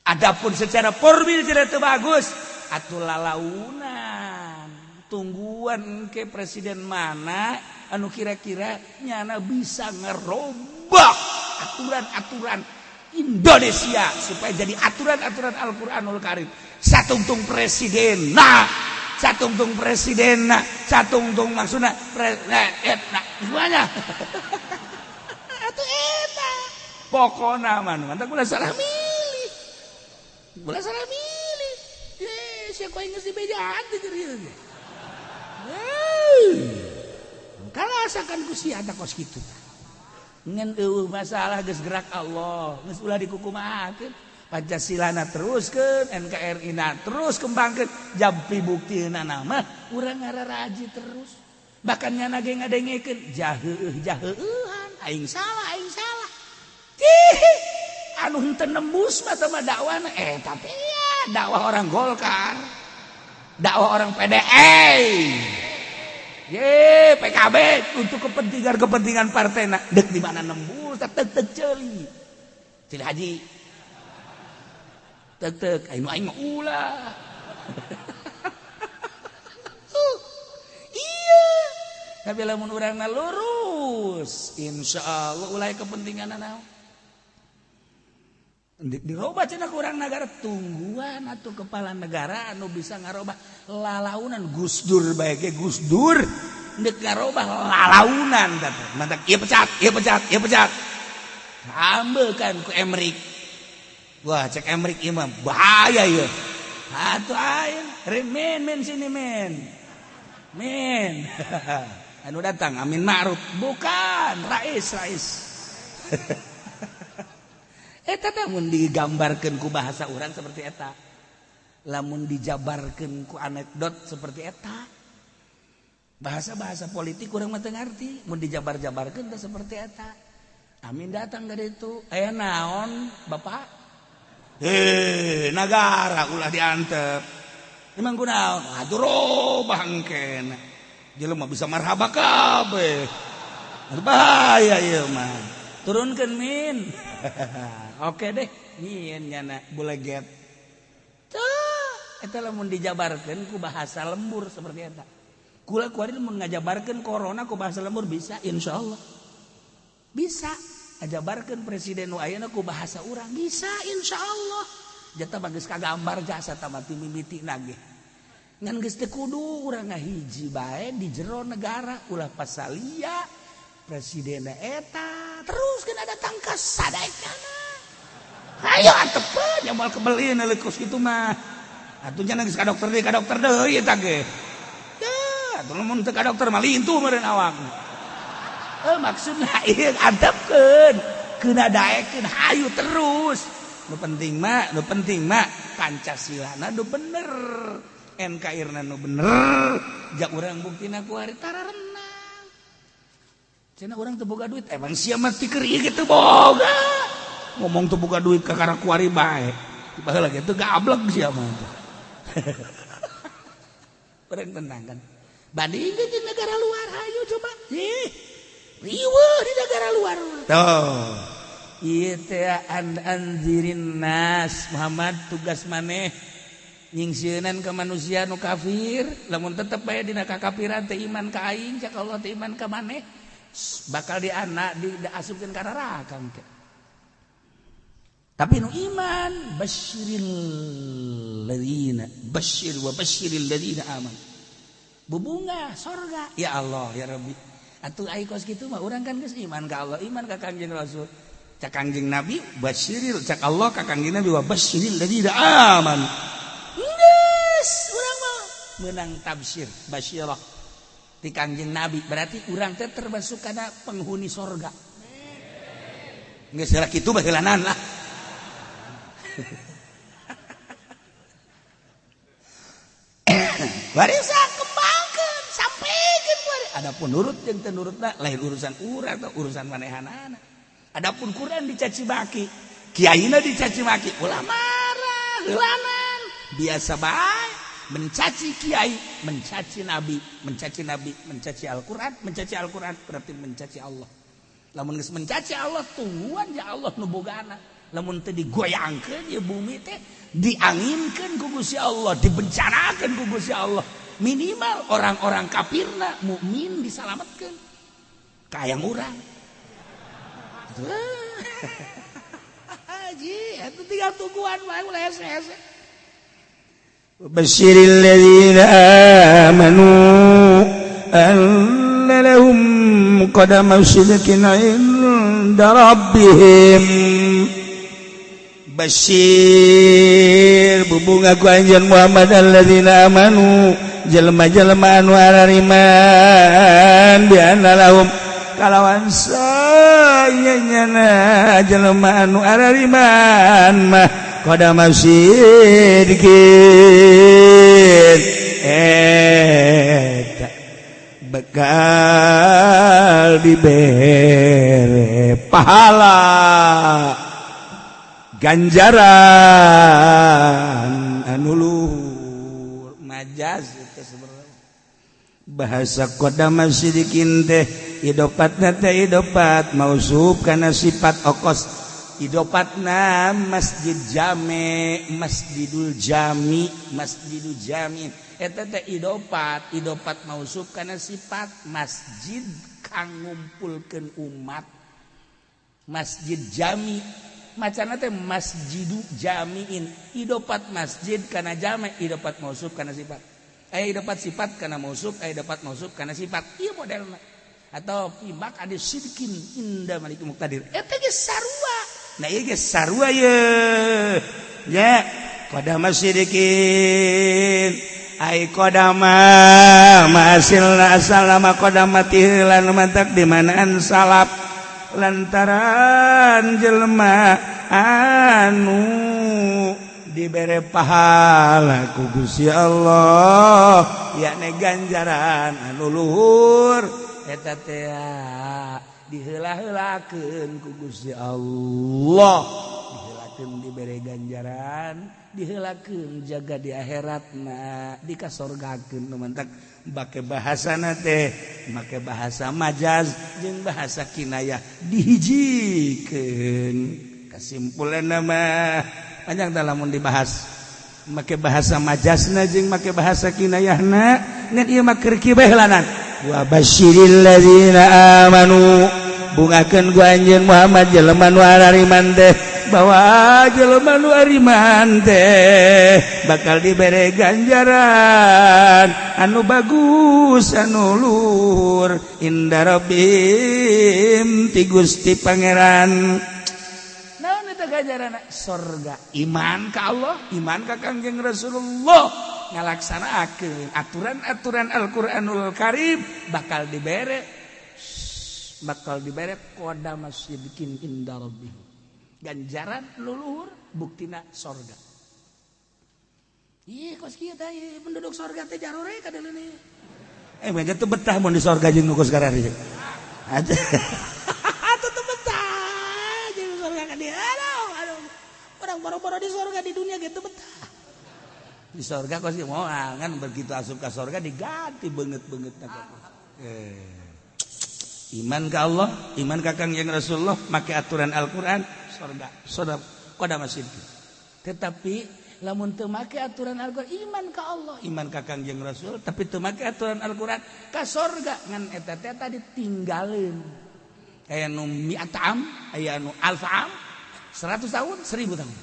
Adapun secara formil tidak teu bagus atuh lalaunan. Tungguan ke presiden mana anu kira-kira nyana bisa ngerobah aturan-aturan Indonesia supaya jadi aturan-aturan Al-Qur'anul Karim. Satungtung presiden nah, satungtung presiden nah, satungtung maksudna nah, semuanya. Atuh eta. Pokona mah mantap ulah salah milih. Ulah salah milih. Eh, sia ku aing geus dibejaan teh keur ieu ge. Kalasakan ku sia tah kos kitu. Ngan eueuh masalah geus gerak Allah, geus ulah dikukumahakeun. Pancasila na teruskeun, NKRI na terus kembangkeun, jampi buktina mah urang ngararaji terus. Bahkan nyana ge ngadengekeun jaheueuh jaheueuhan, aing salah, aing salah. Cih, anu henteu nembus mah teh mah dakwana eta teh ya, dakwah orang Golkar, dakwah orang PDI. Ye, PKB untuk kepentingan-kepentingan partai na dek di mana nembus tek tek ceuli. Cil haji. Tek tek aing aing mah ulah. Iya. Tapi lamun urangna lurus, insyaallah ulah kepentingan naon. Dirobah cenah ku urang negara tungguan atuh kepala negara anu bisa ngarobah lalaunan Gus Dur bae ge Gus Dur deuk ngarobah lalaunan teh mantak ieu pecat ieu pecat ieu pecat ambekan ku Emrik. Wah cek Emrik ieu mah bahaya ieu atuh aing men men sini men men anu datang Amin Ma'ruf bukan Rais Rais. Eta teh mun digambarkeun ku bahasa urang seperti eta. Lamun dijabarkeun ku anekdot seperti eta. Bahasa-bahasa politik urang mah teu ngarti, mun dijabar-jabarkeun teh seperti eta. Amin datang dari itu, aya naon Bapak? Heh, nagara ulah diantep. Emang kunaon? Atuh robah engken. Jelema bisa marhaba kabeh. Bahaya ieu mah. Turunkeun min. Oke deh, nyieun nyana buleget. Tuh, eta lamun dijabarkeun ku bahasa lembur seperti eta. Kula kuari mun ngajabarkeun corona ku bahasa lembur bisa insyaallah. Bisa ngajabarkeun presiden nu ayeuna ku bahasa urang bisa insyaallah. Jata mah geus kagambar jasa tah mah ti mimitina ge. Ngan geus teu kudu urang ngahiji bae di jero negara ulah pasalia presiden eta terus kena datang ke sadaekana. Ayo antepeun nya moal kebelin leukus kitu mah. Atuh nya geus ka dokter deui ka dokter deui eta ge. Teu atuh lamun teu ka dokter mah lintuh meureun awak. Maksudna ieu antepkeun, keuna daekeun hayu terus. Nu penting mah Pancasila na nu bener, NKRI na nu bener. Jak urang buktina ku ari tararenang. Cenah urang teu boga duit, emang sia mah ti keur ieu ge teu boga. Ngomong teu boga duit ka kakara kuari bae. Baheula ge teu gablek sia mah. Urang tenang kan. Bandingkeun di negara luar hayu coba. Ih, riweuh di negara luar. Tuh. Ieu teh an anzirin nas Muhammad tugas maneh nyingsieunan ka manusia nu kafir lamun tetep bae dina kakafiran teh iman ka aing cak Allah teh iman ka maneh bakal di anak diasupkeun ka neraka engke. Tapi nu iman basyiril ladzina basyir wa basyiril ladzina aman. Bubunga sorga ya Allah ya Rabbi. Atuh ai kos kitu mah urang kan geus iman ka Allah, iman ka Kangjeng Rasul. Cak Kangjeng Nabi basyiril cak Allah ka Kangjeng Nabi wa basyiril ladzina aman. Geus urang mah meunang tafsir basyirah ti Kangjeng Nabi berarti urang teh termasuk kana penghuni sorga. Geus heula kitu baheulanan lah. Warisa kembangkeun sampaikan kuari. Adapun nurut jeung teu nurutna lain urusan urang atau urusan manehanana. Adapun Quran dicaci maki, kiaina dicaci maki, ulah marah, heulanan. Biasa bae mencaci kiai, mencaci nabi, mencaci nabi, mencaci Al-Qur'an, mencaci Al-Qur'an berarti mencaci Allah. Lamun geus mencaci Allah tungguan ya Allah nu boga anak. Lamun teu digoyangkeun ieu bumi teh dianginkeun ku Gusti Allah, dibencanakeun ku Gusti Allah. Minimal orang-orang kafirna mukmin disalametkeun. Kayang urang. Haji, eta tinggal tungguan wae ulah hese-hese. Basyiril ladzina amanu anna lahum qadama sidqin 'inda rabbihim. Basyir bubunga ku anjeun Muhammad alladzina amanu jelema-jelema anu arariman bi anna lahum kalawan sayanyana jelema anu arariman mah qadama sidqin eta bekal dibere pahala ganjaran anu luhur. Majaz itu sebenarnya. Bahasa qadama sidikin teh idopatna teh idopat mausuf kana sifat okos idopatna masjid jame, masjidul jami, masjidul jami eta teh idopat, idopat mausuf kana sifat masjid kang ngumpulkeun umat. Masjid jami macana teh masjidu jamiin, idopat masjid kana jame, idopat mausuf kana sifat. Aya idopat sifat kana mausuf, aya idopat mausuf kana sifat. Ieu modelna. Atau fi maq'adi sidqin inda malikin muqtadir. Eta ge sarua. Nah ieu ge sarua ye. Ya, qadama sidqin ai qadama masilna asalama qadamati lan mantak di manaan salaf lantaran jelema anu dibere pahala ku Gusti Allah yakni ganjaran anu luhur eta teh diheula-heulakeun ku Gusti Allah, diheulakeun dibere ganjaran, diheulakeun jaga di akhiratna, dikasorgakeun. Nu mantak bake bahasana teh make bahasa majaz jeung bahasa kinayah dihijikeun. Kesimpulanna mah panjang tah lamun dibahas make bahasa majazna jeung make bahasa kinayahna, ngan ieu mah keur kieu bae heulanan. Wa basyiril ladzina amanu bungakeun ku anjeun Muhammad jelema nu arariman teh bahwa jelema nu ariman teh bakal dibere ganjaran anu bagus anu luhur inda rabbihim ti Gusti Pangeran. Naon eta ganjaranna? Sorga. Iman ka Allah, iman ka Kangjeng Rasulullah, ngalaksanakeun aturan-aturan Al-Qur'anul Karim bakal dibere qadama sidqin inda rabbihim. Ganjaran luluhur buktina sorga. Ih, kos kieu teh penduduk sorga teh jarore ka deuleu. Eh, mah teu betah mun di sorga jeung nu kos kararieu. Atuh teu betah jeung sorga ka dieu. Aduh, aduh. Urang boro-boro di sorga di dunia ge teu betah. Di sorga kos kieu moal kan begitu asup ka sorga diganti beungeut-beungeutna. Iman ka Allah, iman ka Kangjeng Rasulullah, make aturan Al-Qur'an, sorga. Sorga qadama sidqin. Tetapi lamun teu make aturan Al-Qur'an, iman ka Allah, iman ka Kangjeng Rasul, tapi teu make aturan Al-Qur'an ka sorga ngan eta teh tadi tinggalin. Aya nu mi'atam, aya nu alfaam, 100 tahun, 1000 tahun.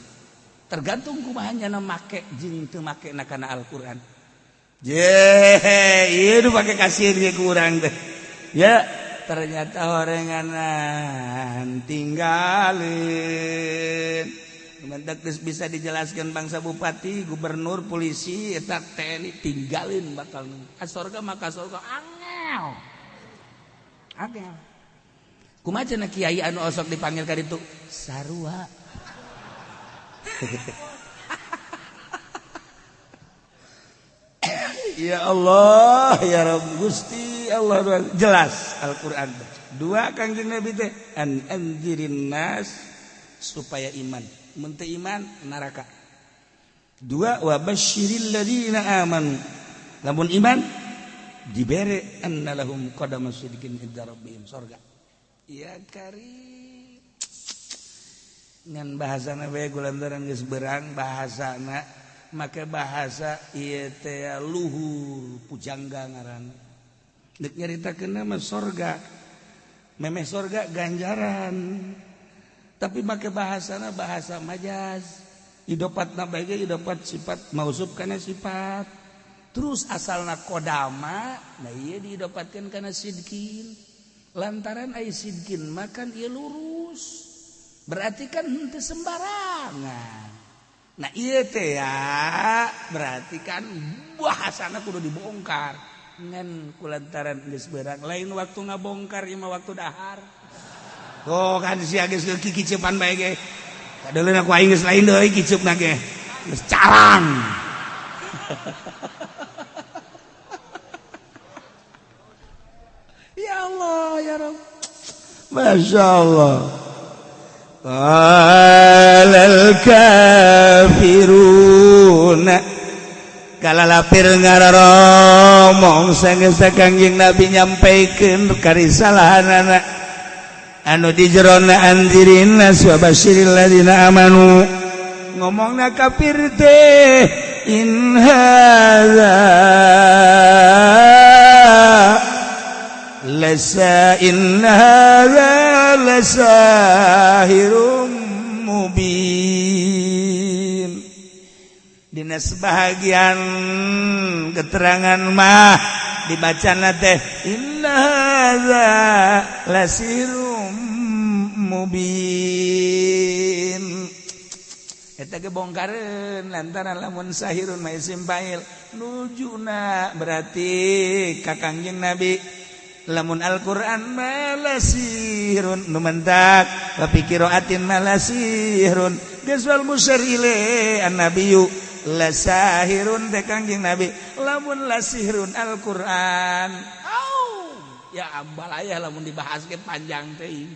Tergantung kumaha nyana make jeung teu make na kana Al-Qur'an. Ye, ieu nu pake kasir ge kurang teh. Ya, ternyata horenganan tinggalin. Mendak geus bisa dijelaskan bangsa bupati, gubernur, polisi, eta TNI tinggalin bakal ka sorga maka sorga angel. Angel. Kumaha cenah kiai anu osok dipanggil ka ditu? Sarua. Ya Allah, ya Rabb Gusti Allah, jelas Al-Qur'an. Dua Kangjeng Nabi teh an anzirin nas supaya iman. Mun teu iman neraka. Dua wa basyiril ladzina amanu. Lamun iman dibere anna lahum qadama sidqin inda rabbihim, sorga. Ya kari ngan bahasana bae gulantaran geus berang bahasana make bahasa ieu teh luhur pujangga ngaranna. Deuk nyaritakeun mah sorga. Memeh sorga ganjaran. Tapi make bahasana bahasa majaz. Idopatna bae ge idopat sifat mausuf kana sifat. Terus asalna kodama, nah ieu diidopatkeun kana sidkin. Lantaran ai sidkin makan ieu lurus. Berarti kan henteu sembarangan. Nah ieu teh ya, berarti kan bahasana kudu dibongkar. Ngan kulantaran geus beurang lain waktu ngabongkar ieu mah waktu dahar. Oh kan sia geus kikicepan bae ge. Kadeuleuna ku aing geus lain deui kiceupna ge. Geus carang. Ya Allah ya Rabb. Masya Allah. Qalal kafiruna kalalapir ngararomong sanggeus Kangjeng Nabi nyampaikeun karisalahanana anu di jerona anzirin nas wa basyiril ladzina amanu ngomongna kafir teh in hadza lasa in hadza lasahirum mubin. Dina sebahagian keterangan mah dibacana teh inna hadza lasirum mubin. Eta ge bongkareun lantaran lamun sahirun mah isim fa'il nujuna berarti ka Kangjeng Nabi. Lamun Al-Qur'an malasirun nu mentak wa fi qiraatin malasirun geus wal musyarile annabiyyu lasahirun teh Kangjeng Nabi lamun lasirun Al-Qur'an. Au ya ambalaya lamun dibahas ge panjang teh.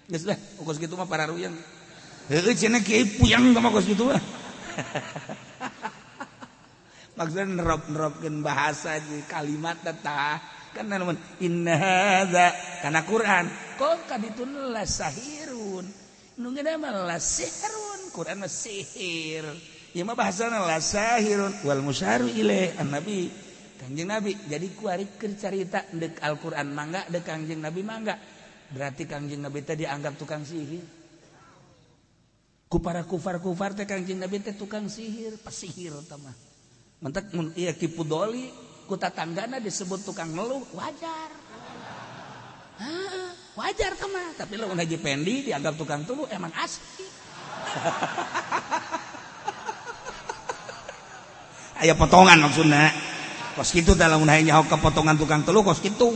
Geus lah kos kitu mah pararuyang. Heueuh cenah kiai puyang mah kos kitu mah. Maksudna nerop-neropkeun bahasa jeung kalimat tah kan namun inna hadza kana Quran kok kaditu lasahirun nu ngeuna mah lasihrun Quran mah sihir ieu mah bahasana lasahirun wal musyaru ilaih annabi Kangjeng Nabi. Jadi kuari keur carita deuk Al-Qur'an mangga deuk Kangjeng Nabi mangga berarti Kangjeng Nabi teh dianggap tukang sihir ku para kufar-kufar teh Kangjeng Nabi teh tukang sihir pesihir tah mah mentak mun ieu Ki Pudoli ku tatanggana disebut tukang ngeluh wajar. Heeh, wajar tah mah tapi lamun Haji Pendi dianggap tukang tuluh emang asli. Aya potongan maksudna. Kos kitu tah lamun hayang nyaho kepotongan tukang teluh kos kitu.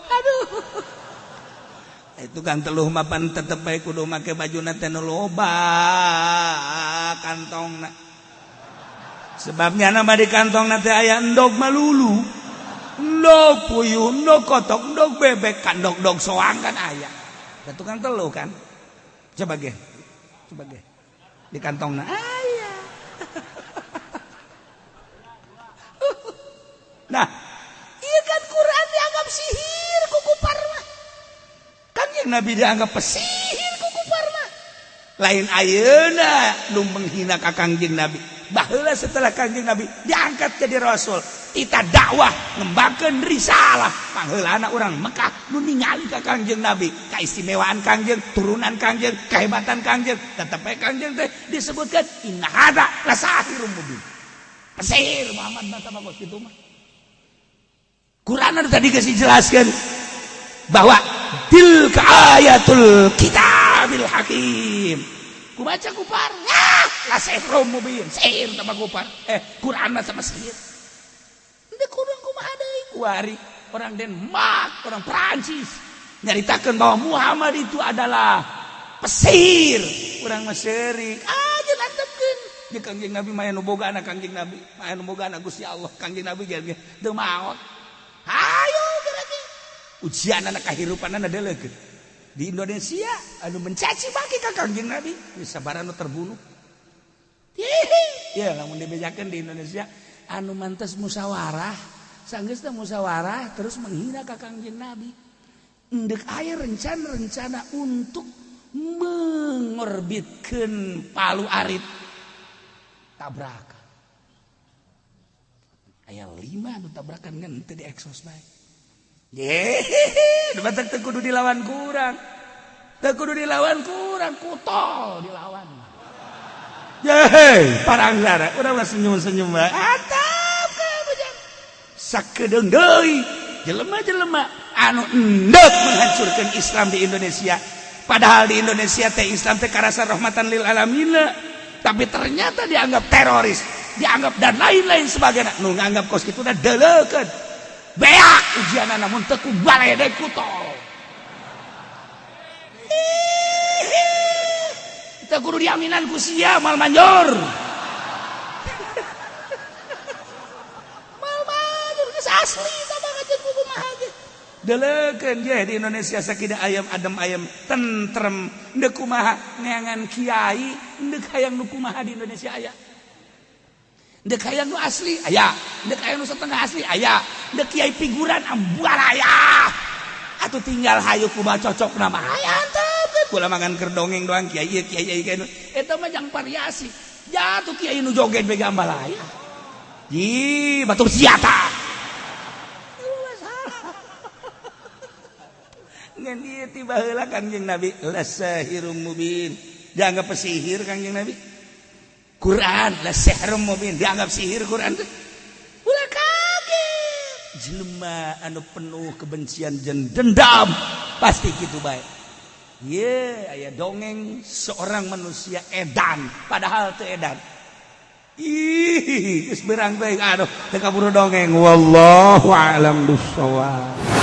Aduh. Tukang teluh mapan tetep bae kudu make bajuna teh nu loba kantongna. Sebabnya nama di kantongna teh aya endog malulu, endog puyuh, endog kotok, endog bebek, kan dog-dog soang kan aya. Da tukang teluh kan. Coba ge. Coba ge. Di kantongna aya. Nah, ieu kan Quran dianggap sihir ku kupar mah. Kan yang Nabi dianggap pesihir ku kupar mah. Lain ayeuna nu menghina ka Kangjeng Nabi. Baheula setelah Kangjeng Nabi diangkat jadi rasul, tita dakwah ngembangkeun risalah. Pangheulana urang Mekah nu ningali ka Kangjeng Nabi, kaistimewaan Kangjeng, turunan Kangjeng, kehebatan Kangjeng, tetep bae Kangjeng teh disebutkeun inna hadza lasahirum mubin. Pesihir Muhammad mah sama kos kitu mah. Quran tadi geus dijelaskeun bahwa tilka ayatul kitabil hakim. Ku baca kupar, ah, la sihrum mubin, sihir sama kupar. Quran sama sihir. Henteu kudu kumaha deui kuari orang Denmark, orang Prancis nyaritakeun bahwa Muhammad itu adalah pesihir. Urang mah seurik, ah jeung antepkeun. Jeung Kangjeng Nabi mah anu boga anak Kangjeng Nabi, mah anu boga anak Gusti Allah, Kangjeng Nabi ge teu maot. Hayo geura ujian anak kahirupanana deuleukeun. Di Indonesia anu mencaci maki ka Kangjeng Nabi, sabarana terbunuh. Ya lamun dibejakeun di Indonesia anu mantes musyawarah, Sanggeusna musyawarah terus menghina ka Kangjeng Nabi. Endek aya rencana-rencana untuk mengorbitkeun palu arit. Tabrakan. Aya 5 nu tabrakan ngan teu diekspos bae. Ye, batak teu kudu dilawan kurang. Teu kudu dilawan kurang, kutol dilawan. Yeay, parangsara, urang mah senyum-senyum bae. Atap ka bujang. Sakedeung deui jelema-jelema anu endek menghancurkan Islam di Indonesia. Padahal di Indonesia teh Islam teh karasa rahmatan lil alamin, tapi ternyata dianggap teroris, dianggap dan lain-lain sebagainya. Nu nganggap kos kitu dah deuleukeun. Beak ujianna namun teu ku baledek kutol. Kita kudu diaminan ku sia mal manjur. Mal manjur geus asli tah banget ku kumaha ge. Deleukeun ye di Indonesia sakida ayam adem ayam tentrem ndek kumaha neangan kiai ndek hayang nu kumaha di Indonesia aya. Ndek hayang nu asli aya, ndek hayang nu setengah asli aya, ndek kiai figuran ambual aya. Atuh tinggal hayu kumaha cocok nama aya teh. Kula mangan keur dongeng doang kiai ieu kiai ieu kiai eta mah jang variasi. Jatuh kiai nu joget be gambal aya. Ih, batur siata. Ngan ieu ti baheula Kangjeng Nabi lasahirum mubin. Dianggap pesihir Kangjeng Nabi. Quran lasihrum mubin, dianggap sihir Quran teh. Ulah kaget. Jelema anu penuh kebencian jeung dendam pasti kitu bae. Ye, aya dongeng seorang manusia edan, padahal teu edan. Ih, geus beurang teuing aduh teu kaburu dongeng. Wallahu a'lam bissawab.